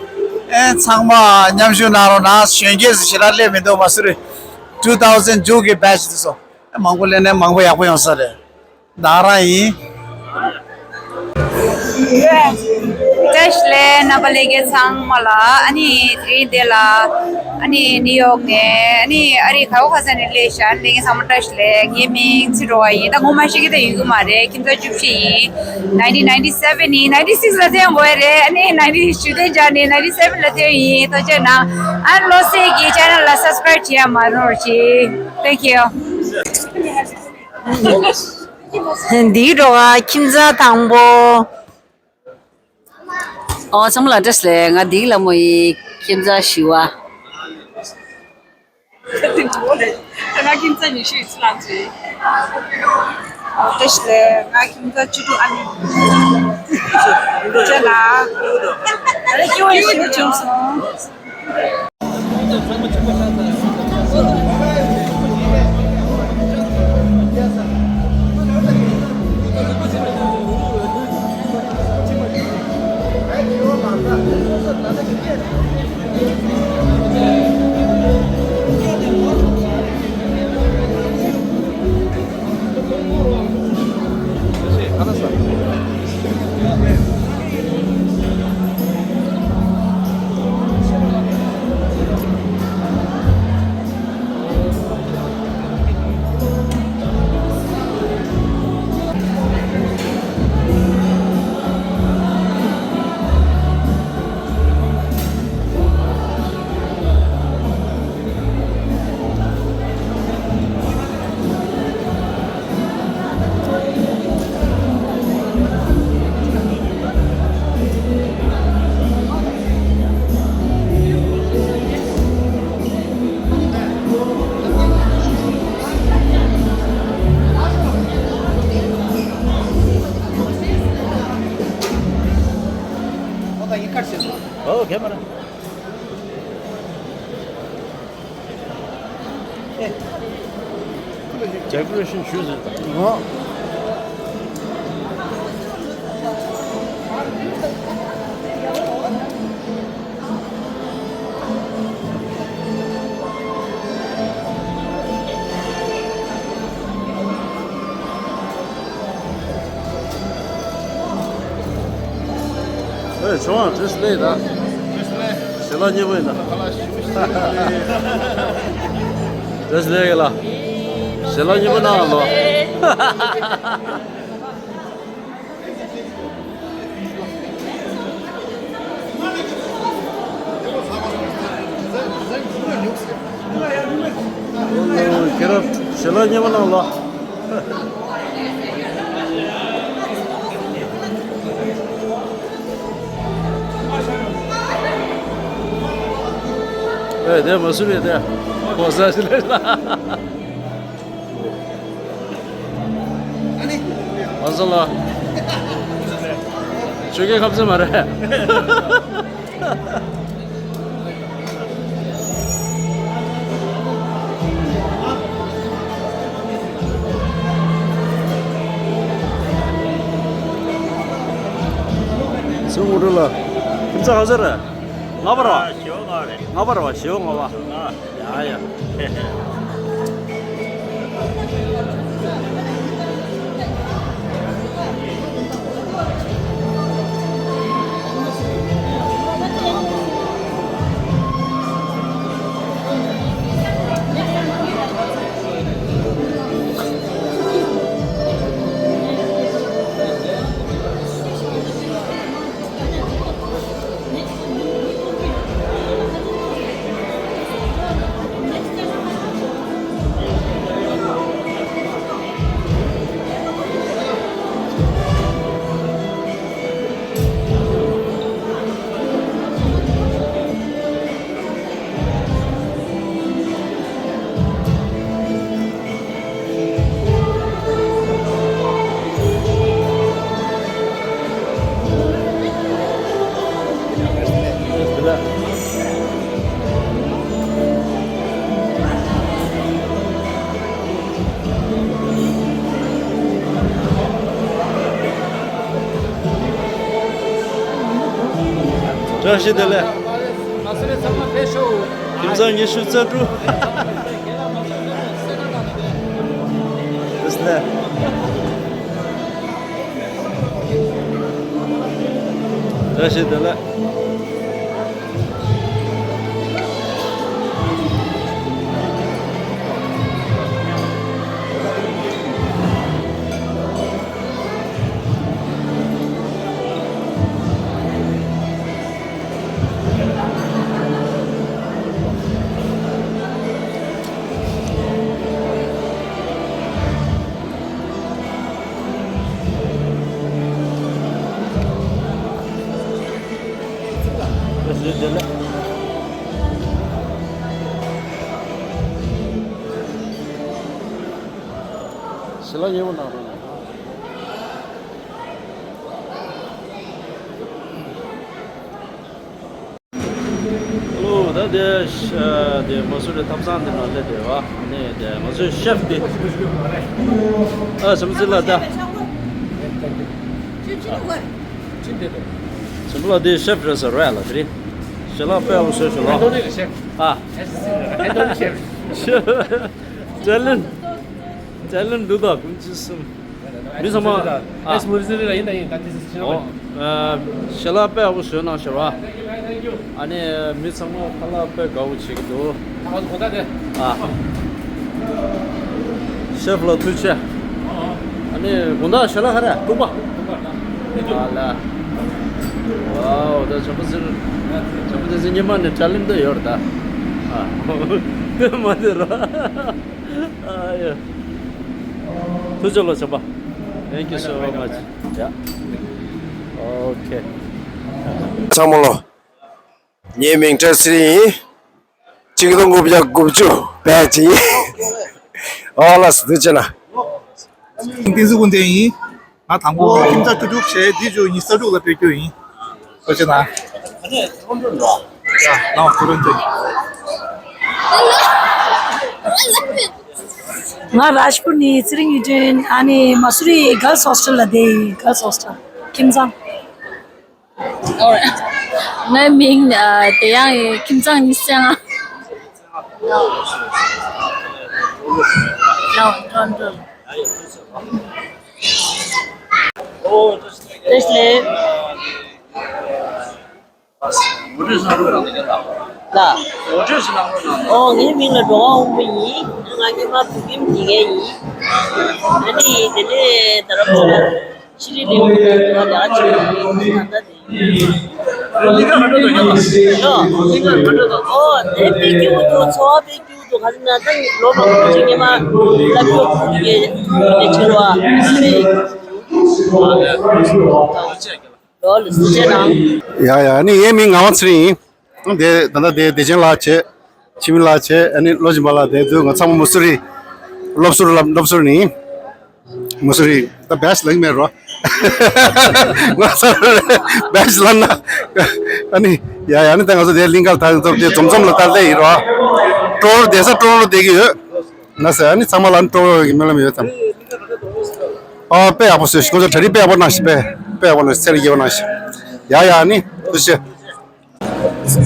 ཨ་ཚང་མ་མཉམ་ཞུགས་གནང་རོགས་གནང་། གཞོན་སྐྱེས་སུ་ཞེ་དྲག་སླེབས་མི་འདུག་མ་སུ་རི་ཊུ་ཐའུ་ཟེན་ཊུ་གི་བེ་ཆི་དེ་ཚོ། མང་པོ་སླེབས་ན་མང་པོ་ཡག་པོ་ཡོང་ས་རེད། ད་རང་ཡིན། བཀྲ་ཤིས་བདེ་ལེགས། རྣམ་པ་ལྷན་རྒྱས་ཚང་མ་ལ། ཨ་ནི་དེ་རིང་འདི་ལ་ཨ་ནི་ནིའུ་ཡོག་ནས། ཨ་ནི་ཨ་རི་ག་བ་ག་ས་ནས་སླེབས་ཤག་ལྷན་རྒྱས་ཚང་མ་བཀྲ་ཤིས་བདེ་ལེགས། ངའི་མིང་ཚེ་རོགས་ཡིན། ད་ངོ་མ་ཤེས་ཀྱི་ད་ཡོང་གི་མ་རེད། ཁྱིམ་ཚང་བཅུ་བཞི་ཡིན། ནའིན་ཊིན་ནའིན་ཊི་སེ་ཝེན་ཡིན། ནའིན་ཊི་སིག་ལ་ཐོན་དགོས་རེད། ཨ་ནི་ནའིན་ཊི་ཞུ་དོན་སྦྱར་ནས་ནའིན་ཊི་སེ་ཝེན་ལ་ཐོན་ཡིན། ཐུགས་རྗེ་གནང་། ཨ་ལོ་སེ་གི་ཆེ་ནལ་ལ་སབ་སི་ཀ་རེབ་བྱེད་ཡ་མ་རོགས་བྱེད། Thank you. འདིའི་འགྲོ་ག་ཁྱིམ་ཚང་དང་པོ། ཨོ་ཚང་མ་ལ་བཀྲ་ཤིས་བདེ་ལེགས། ང་འདིའི་ལ་མོ་ཡི་ཁྱིམ་ཚང་བཞི་བ། ང་ཁྱིམ་ཚང་ཉི་ཤུ་ཡི་ཚུལ་ལ་མཛོད། ཨོ་བཀྲ་ཤིས་བདེ་ལེགས། ང་ཁྱིམ་ཚང་བཅུ་དྲུག་ཨ་ནི། བཅས་ལ་ད་རེས་སྐྱིད་པོ་ཞིག་བྱུང་སོང་། ཨོ་ཁེ་མ་ར། ཌེ་ཀོ་རེ་ཤན་ཞུས་ཟེར། ཨོ། ཨེ་ཆུང་བ་བཀྲ་ཤིས་བདེ་ལེགས། ཞལ་ལག་མཉེས་པོ་ཡིན་ད། བཀྲ་ཤིས་བདེ་ལེགས་ལ། ཞལ་ལག་མཉེས་པོ་གནང་ལོ། ཁྱེད་རང་ཞལ་ལག་མཉེས་པོ་གནང་ལོ། ཨེ་དེ་མ་སུ་རེད་དེ། གོ་ས་ཞིག་ལས་ལ། ཨ་ནི། ཨ་ཟ་ལ། ཆོས་རྒྱལ་ཁམས་ཚན་མ་རེད། སུ་ངོ་སྤྲོད་ལ། ཁྱིམ་ཚང་ག་ཚོད་རེད། ལྔ་པ་རེད་བ། ཞེ་པོ་ལྔ་པ་རེད། ལྔ་པ་རེད་བ། ཞེ་པོ་ལྔ་པ། ལྔ། ཡ་ཡ། བཀྲ་ཤིས་བདེ་ལེགས། ཁྱིམ་ཚང་ཉི་ཤུ་རྩ་དྲུག། བཀྲ་ཤིས་བདེ་ལེགས། བཀྲ་ཤིས་བདེ་ལེགས། ཞལ་ལག་ཉེ་བོ་གནང་རོགས་གནང་། ཨ་ལོ། ད་དེ་ཤ་དེ་མ་སུ་རི་ཐབ་ཚང་དེ་ནང་སླེབས་བསྡད་པ། ནས་དེ་ང་ཚོའི་ཤེཕ་དེ། ཨ་བྱམས་པ་ཚེ་ལགས་ད། བྱམས་པ་ལགས་དེ་ཤེཕ་རེད་ཟེར་རོ་ཡ་ལ་དེ་རིང་། ཞལ་ལག་དཔེ་ཡག་པོ་བཟོས་བྱུང་ལ། ཨ། ཅལ་ལན། ཅལ་ལན་འདུག་ད་ཀུན་གྱིས་གསུམ། མི་ཚང་མ། ཨ། ཨེ་སི་མུ་རི་ཟི་རི་ལ་ཡིན་ད་ཡིན་ད་དེ་སི་ཕྱི་ལོགས། ཨོ། ཨ། ཞལ་ལག་དཔེ་ཡག་པོ་བཟོས་གནང་ཤག་ར། ཨ་ནི་མི་ཚང་མ་ཁ་ལག་དཔེ་དགའ་པོ་བྱེད་ཀྱི་འདུག་ཨ། ཤེཕ་ལ་ཐུགས་རྗེ་ཆེ། ཨ་ནི་དགོང་དག་ཞལ་ལག་ག་རེ་ཐུག་པ། ཨ་ལ། ཝའོ། ད་བྱམས་པ་ཚེ། བྱམས་པ་ཚེ་ཉི་མ་ནས་དྲ་ལིམ་ད་ཡོད་རེད་ད། ཨ། དེ་མ་དེ་ར། ཨ་ཡ། ཐུགས་རྗེ་ཆེ་ལོ་བྱམས་པ། Thank you so much. Yeah. Okay. ཚང་མ་ལོ། ངའི་མིང་བཀྲ་ཤིས་ཡིན། གཅིག་སྟོང་དགུ་བརྒྱ་དགུ་བཅུ་བེ་ཅི་ཡིན། ཨོ་ལགས་སོ་ཐུགས་རྗེ་ཆེ་གནང་། བསྟན་འཛིན་ཀུན་ལྡན་ཡིན། ང་དང་པོ་ཁྱིམ་ཚང་བཅུ་དྲུག་བྱས་འདི་ཆུ་ཉི་ཤུ་རྩ་དྲུག་ལ་ཕེབས་རྒྱུ་ཡིན། ཐུགས་རྗེ་ཆེ་གནང་། ཡ་ནང་ཐུགས་རྗེ་ཆེ། ང་རཱཇ་པུར་ནས་ཚེ་རིང་གཡུ་སྒྲོན། ཨ་ནི་མ་སུ་རི་གརལ་སི་ཧོ་སི་ཊེལ་ལ་བསྡད་ཡིན། གརལ་སི་ཧོ་སི་ཊེལ་ཁྱིམ་ཚང་། Alright. ངའི་མིང་ཨ་དེ་ཡང་ཡིན། ཁྱིམ་ཚང་ཉི་ཤུ་རྩ་ལྔ། No, no, no. བཀྲ་ཤིས་བདེ་ལེགས། ལགས། ཨོ་ངའི་མིང་ལ་འགྲོ་བ་དབང་པོ་ཡིན། ང་སྔོན་མ་བོད་ཁྱིམ་དགེ་རྒན་ཡིན། ཨ་ནི་དེ་ནས་ད་རབ་ཚོ་ལ་ཤེས་རིག་ལས་ཁུངས་ལ་འགྲོ་བ་ལས་ཀ་བྱེད་ཀྱི་ཡིན། ད་ལྟ་དེ་ཡིན། ཨོ་དེ་དཔེ་སྐྱིད་པོ་འདུག་འཚོ་བ་དཔེ་སྐྱིད་པོ་འདུག་ག་རེ་ན་ད་ལོ་མང་པོ་ཅིག་སྔོན་མ་ལབ་ཡོད་ཁུལ་གྱི་ཁུལ་གྱི་ཕྱིར་བ་ཨ་ནི། ལོ་ལ་སུ་བྱས་ནང་། ཡ་ཡ། ཨ་ནི་ངའི་མིང་ངག་དབང་ཚེ་རིང་ཡིན། དེ་ད་ལྟ་དེ་བདེ་ཆེན་ལགས་བྱས། འཆི་མེད་ལགས་བྱས། ཨ་ནི་བློ་སྦྱིན་པ་ལགས་དེ་དུས་ང་ཚང་མ་མུ་སུ་རི་སློབ་ཟུར་ལ་སློབ་ཟུར་ནི་ཡིན། མུ་སུ་རི་ད་བེ་ཆི་ལབ་ཀྱི་མེད་རོ། ང་ཚང་མ་བེ་ཆི་ལབ་ན། ཨ་ནི་ཡ་ཡ། ཨ་ནི་ད་ང་ཚོ་དེ་གླིང་ག་ལ་ད་ཚོ་དེ་འཛོམས་འཛོམས་ལ་ད་ལྟ་ཡིན་རོ། ཀྲོ་བོར་བསྡད་ས་ཀྲོ་བོར་བསྡད་ཀྱི་ཡོད། ན་ཟེར། ཨ་ནི་ཚང་མ་ལ་ནི་སྤྲོ་བའི་སྨོན་ལམ་ཡོད་ཙམ། ཨ་དཔེ་ཡག་པོ་བཟོས་ཤིག་ཁོང་ཚོ་གྲ་སྒྲིག་དཔེ་ཡག་པོ་གནང་ཤིག་དཔེ་དཔེ་ཡག་པོ་གནང་ཤིག་ཚེ་རིང་རྒྱས་པོ་གནང་ཤིག་ཡ་ཡ། ཨ་ནི་ཐུགས་རྗེ་ཆེ།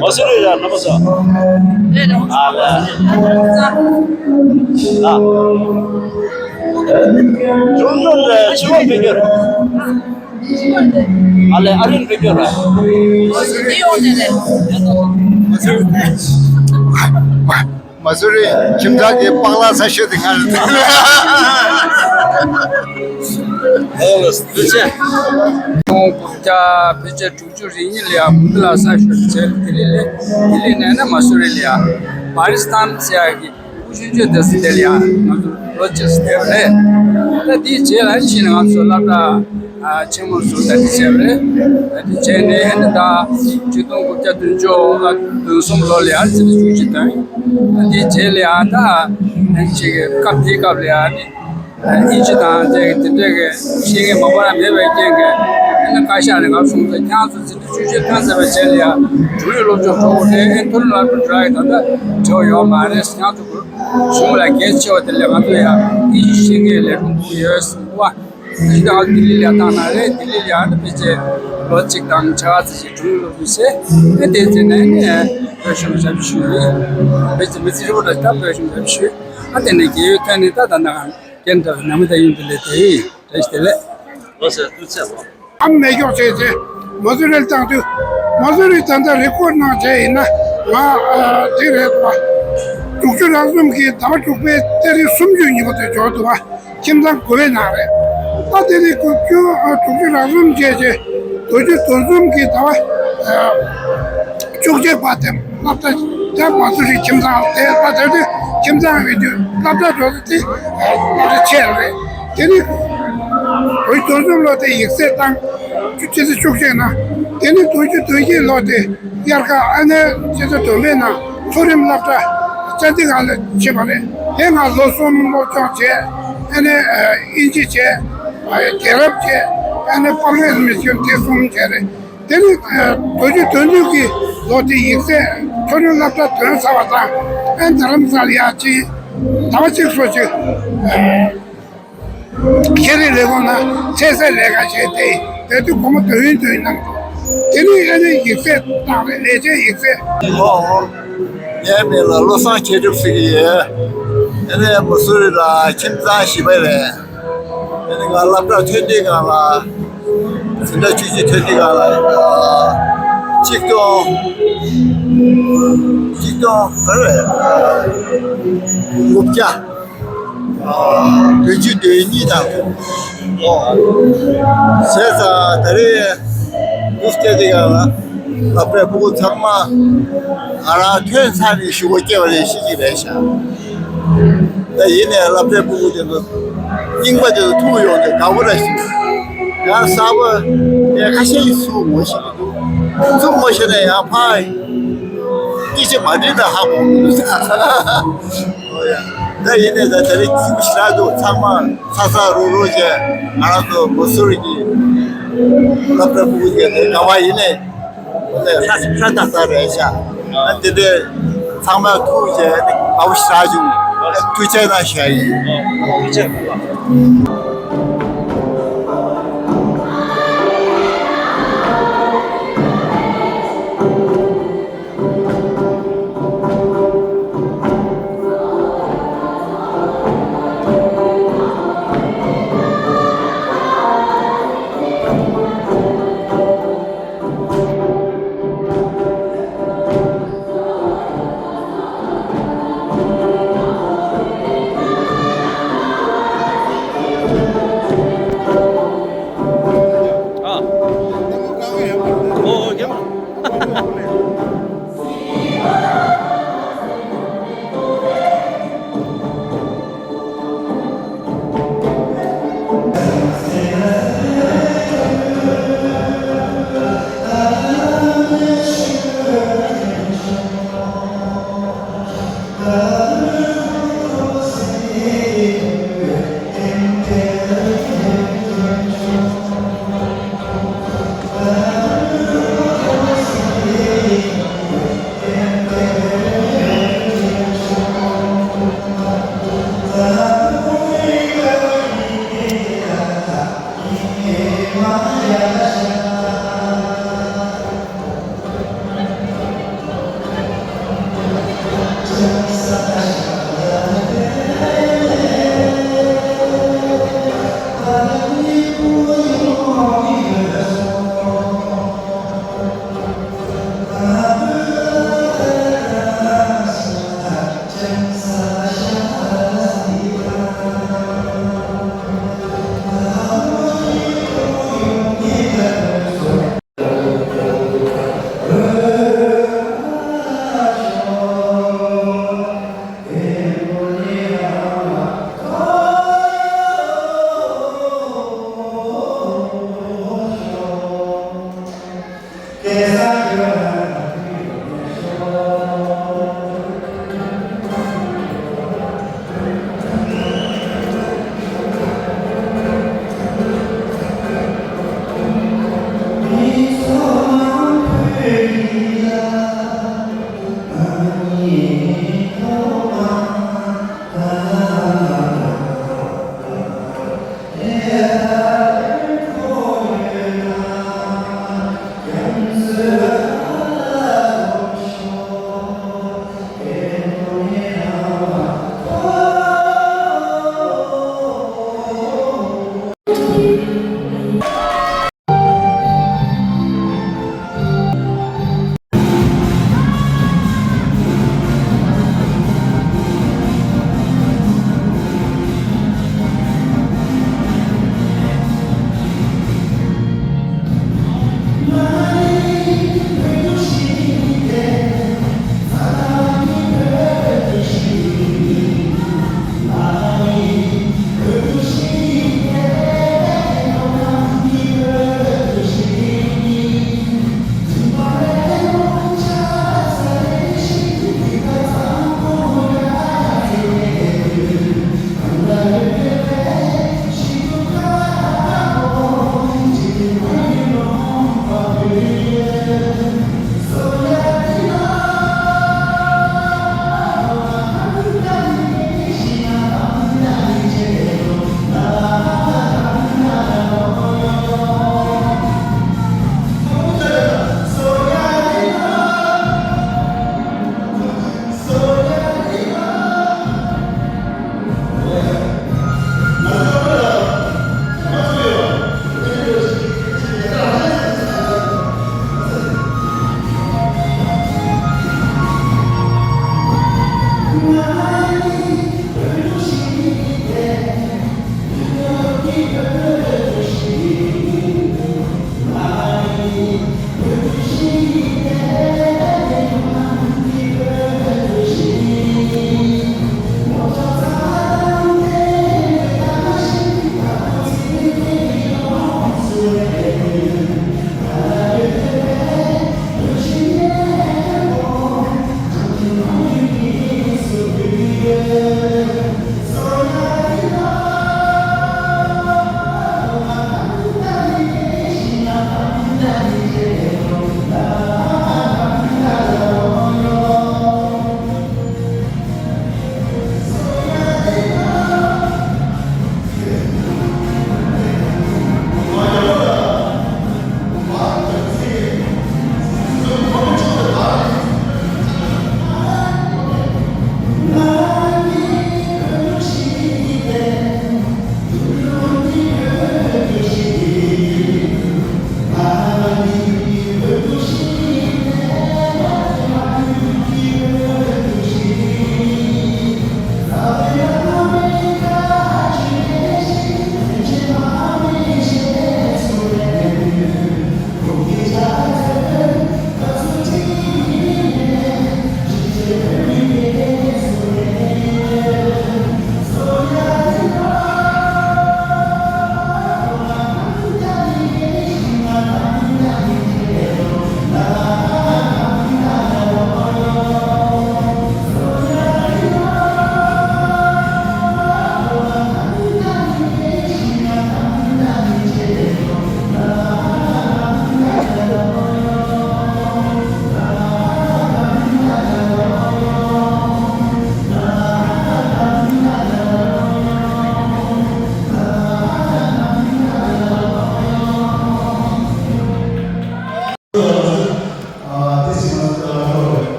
མ་སུ་རི་ཡ་རྣམ་པ་ཚོ། ཨ་ལ། ཨ། ཅུང་ཅུང་རེ་ཕྱི་པོ་མི་འགྱུར། ཨ་ལས་ཨ་རིན་མི་འགྱུར་ར། མ་སུ་རི་ཁྱིམ་ཚང་གི་པགས་ལ་ས་ཤོད་དེ་ང་རེད། ཨོ་ལ་སྟུ་ཆེ། ཁོང་དགུ་བརྒྱ་ཕལ་ཆེར་དྲུག་ཅུ་རེ་གཉིས་ལ་ཡང་བུ་མོ་ལ་ས་ཤོར་བྱས། དེ་ལས་ལས་དེ་ལས་ནས་ན་མ་སུ་རི་ལ་ཡང་བྷ་རི་སི་ཐན་ཟེར་ཡག་གི་ཕུ་ཆུང་ཆུང་དེ་ཚོ་དེ་ལ་ཡང་ང་ཚོ་ལོ་བཅུ་ཙམ་བསྡད་པ་རེད། ད་དེའི་རྗེས་ལ་ཕྱིན་ནས་ང་ཚོ་སློབ་གྲྭ་ཆེན་མོ་ཚོ་ད་དེ་བྱས་པ་རེད། ད་དེ་བྱས་ནས་ཨ་ནི་ད་ཆིག་སྟོང་དགུ་བརྒྱ་བདུན་ཅུ་དོན་གསུམ་ལོ་ལ་ཡང་ཚེ་རིང་ཆོས་སྐྱིད་ཐོན། ད་དེའི་རྗེས་ལ་ཡང་ད་ཨ་ནི་ཅིག་སྐབས་དེའི་སྐབས་ལ་ཡང་ཨ་ནི། དབྱིན་ཇི་དང་དེ་དེ་འདྲས་ཀྱི་ཤེས་མཁན་མང་པོ་ཡང་མེད་པའི་རྐྱེན་གྱིས། བཀའ་ཤག་ནས་ང་གསུངས་ཚེ་ཁྱེད་ཚོ་འཛིན་གྲྭ་བཅུ་གཅིག་ཐོན་ཚར་བའི་རྗེས་ལ་ཡང་འབྲུག་ཡུལ་སློབ་སྦྱོང་འགྲོ་དགོས་རེད། ཨེ་མཐོ་རིམ་སློབ་སྦྱོང་འགྲོ་ཡག་ད་ལྟ་བྲེལ་བ་ཡོད་མ་རེད། ཁྱེད་ཚོ་གཞུང་ལ་གལ་ཆེ་བ་དེ་ལས་ང་ཚོ་ཡང་ཨིན་ཇི་ཤེས་མཁན་ལས་ཁུངས་དགོས་ཡོད་གསུངས་པ། ད་ལྟ་ལྡི་ལི་ལ་བཏང་ན་རེད། ལྡི་ལི་ལ་ཡང་ད་ཕལ་ཆེར་ལོ་གཅིག་དང་ཕྱེད་ཀ་ཙམ་ཞིག་འབྲུག་ཡུལ་སློབ་སྦྱོང་བྱས། ཨེ་དེ་རྗེས་ནས་ནི་བོད་གཞུང་ཞབས་ཞུ་ཡིན། ཕལ་ཆེར་མི་ཚེ་ཧྲིལ་པོ་ལ་ད་བོད་གཞུང་ཞབས་ཞུ། ཨ་དེ་ནས་རྒས་ཡོལ་ཐོན་ནས་ད་ད་ནང་རྒན་འདྲ་ནང་མི་ད་ཡིན་དེ་ལས་དེ་ཡིན། བཀྲ་ཤིས་བདེ་ལེགས། ལོ་སར་ཐུགས་རྗེ་ཆེ། ཨ་མེ་སྒྱོགས་བྱས་རྗེས་མ་སུ་རི་བཏང་དུས། མ་སུ་རི་ད་ལྟ་རི་ཀོར་ནང་བྱས་ཡིན་ན་ང་ཨ་དེ་རེད་པ། དྲུག་ཅུ་རེ་གསུམ་གྱི་ཟླ་བ་དྲུག་པའི་ཚེས་རིང་སུམ་ཅུ་ཉིན་མོ་དེ་འབྱོར་འདུག་པ། ཁྱིམ་ཚང་དགུ་པའི་ནང་རེད། ད་དེ་རིང་དགུ་བཅུ་ཨ་དྲུག་ཅུ་རེ་གསུམ་བྱས་རྗེས་དགུ་བཅུ་དོན་གསུམ་གྱི་ཟླ་བ་ཨ་བཅུ་གཅིག་པ་དེ་སློབ་གྲྭ་དེ་མ་སུ་རི་ཁྱིམ་ཚང་དེ་ད་དེ་དུས་ཁྱིམ་ཚང་ཡིན་དུས་སློབ་གྲྭ་འགྲོ་ས་དེ་སློབ་གྲྭ་ཆེ་རེད། དེ་ནི་བོད་རྡོ་འཛོམས་ལོ་དེ་ཡིག་ཚད་བཏང་། བཅུ་ཆ་ཚ་བཅུ་གཅིག་ན། དེ་ནི་བདུན་ཅུ་དོན་བཞི་ལོ་དེ་དབྱར་ཁ་ཨ་ནེ་ཆ་ཚ་བདུན་པའི་ནང་མཐོ་རིམ་སློབ་གྲྭ་ཅན་དི་ག་ལ་ཕྱིན་པ་རེད། དེ་ང་ལོ་གསུམ་སློབ་སྦྱོང་བྱས། ཨ་ནེ་ཨིན་ཇི་བྱས། རྒྱལ་རབས་བྱས། ཨ་ནེ་པབ་ལིག་ཨེཌ་མི་ནི་སི་ཊི་ཤན་དེ་གསུམ་བྱས་རེད། དེ་ནི་བདུན་ཅུ་དོན་བདུན་གྱི་ལོ་དེ་ཡིག་ཚད་མཐོ་རིམ་སློབ་གྲྭ་ཐོན་ཚར་བ་དང་། ཨ་རྡ་རམ་ས་ལ་ཡར་ཕྱིན། ཟླ་བ་གཅིག་སོ་གཅིག་ཤེས་རིག་ལས་ཁུངས་ནང་ཚན་རྩལ་ལས་ཀ་བྱས་ཏེ། དེ་དུས་སྒོར་མོ་དུས་ཡུན་དུས་ཡུན་གནང་འདུག་དེ་ནི་ཨ་ནེ་ཡིག་ཚད་བཏང་རེད། ལས་བྱེད་ཡིག་ཚད། ཨོ། ངའི་མིང་ལ་བློ་བཟང་མཁས་གྲུབ་ཟེར་གྱི་ཡོད། ཨ་ནེ་མ་སུ་རི་ལ་ཁྱིམ་ཚང་བཞི་པ་རེད། ཨ་ནེ་ང་སློབ་གྲྭ་ཐོན་དུས་སྒང་ལ། འཛིན་གྲྭ་བཅུ་གཅིག་ཐོན་དུས་སྒང་ལ་ཨ་གཅིག་སྟོང་གཅིག་སྟོང་ག་རེ་རེད། དགུ་བརྒྱ། བདུན་ཅུ་དོན་གཉིས་དང་། ཨོ། བྱས་ཙང་ད་རེས་དུས་སྐབས་དེ་ག་ལ་སློབ་གྲྭའི་སྤུ་གུ་ཚང་མ་ང་རང་ཐོན་ཚར་ནས་གཞུག་གུ་སྐྱེ་བ་རེད་ཤེས་ཀྱི་རེད་ཤག་ད་ཡིན་ནའི་སློབ་གྲྭའི་སྤུ་གུ་དེ་ཚོ་རྙིང་པ་དེ་ཚོ་ཐུག་ཡོང་དུས་དགའ་པོ་ར་ཞིག་ཡང་གསར་པ་ངས་ཁ་ཤས་ཀྱིས་ཚུར་ངོ་ཤེས་ཀྱི་འདུག་ཚུར་ངོ་ཤེས་ན་ཡང་ཕར་སྐད་ཆ་མ་འདྲི་ན་ཧ་གོ་མི་འདུག་ད་ཡིན་ནའི་ད་ད་རེས་སྐྱིད་པོ་ཞེ་དྲག་འདུག་ཚང་མ་ཚ་ཚ་རུག་རུག་བྱས། ང་རང་ཚོ་མ་སུ་རི་གི་སློབ་གྲྭ་སྤུ་གུ་དེ་ནས་དགའ་བ་ཡིན་ནའི་ཧྲ་ཧྲ་ཏག་ཏག་རེད་ཤག་དེ་འདྲའི་ཚང་མ་ཐུག་བྱས་དགའ་པོ་ཞེ་དྲག་བྱུང་། ཐུགས་རྗེ་གནང་ཞུ་ཡ་ཡིན། ཐུགས་རྗེ་ཆེ།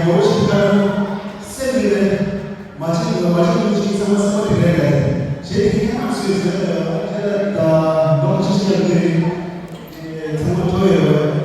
ཡོད་ཞིག་ག་རང་སེམས་ཀྱི་རེད། མ་བྱེད་དགོས་མ་བྱེད་དགོས་ཅིག་ཚང་མ་སེམས་པ་དེ་རེད་ལས། གཞན་དེ་གའི་ཁྱད་པར་ཚོས་ཟེར་ན་ཡོད། ཨ་ཁྱེད་ལ་ད་ལོ་ངོ་བཅུ་གཅིག་ལ་ལུས་ཡིན། ཚང་མ་ཐོ་ཡོད་རེད།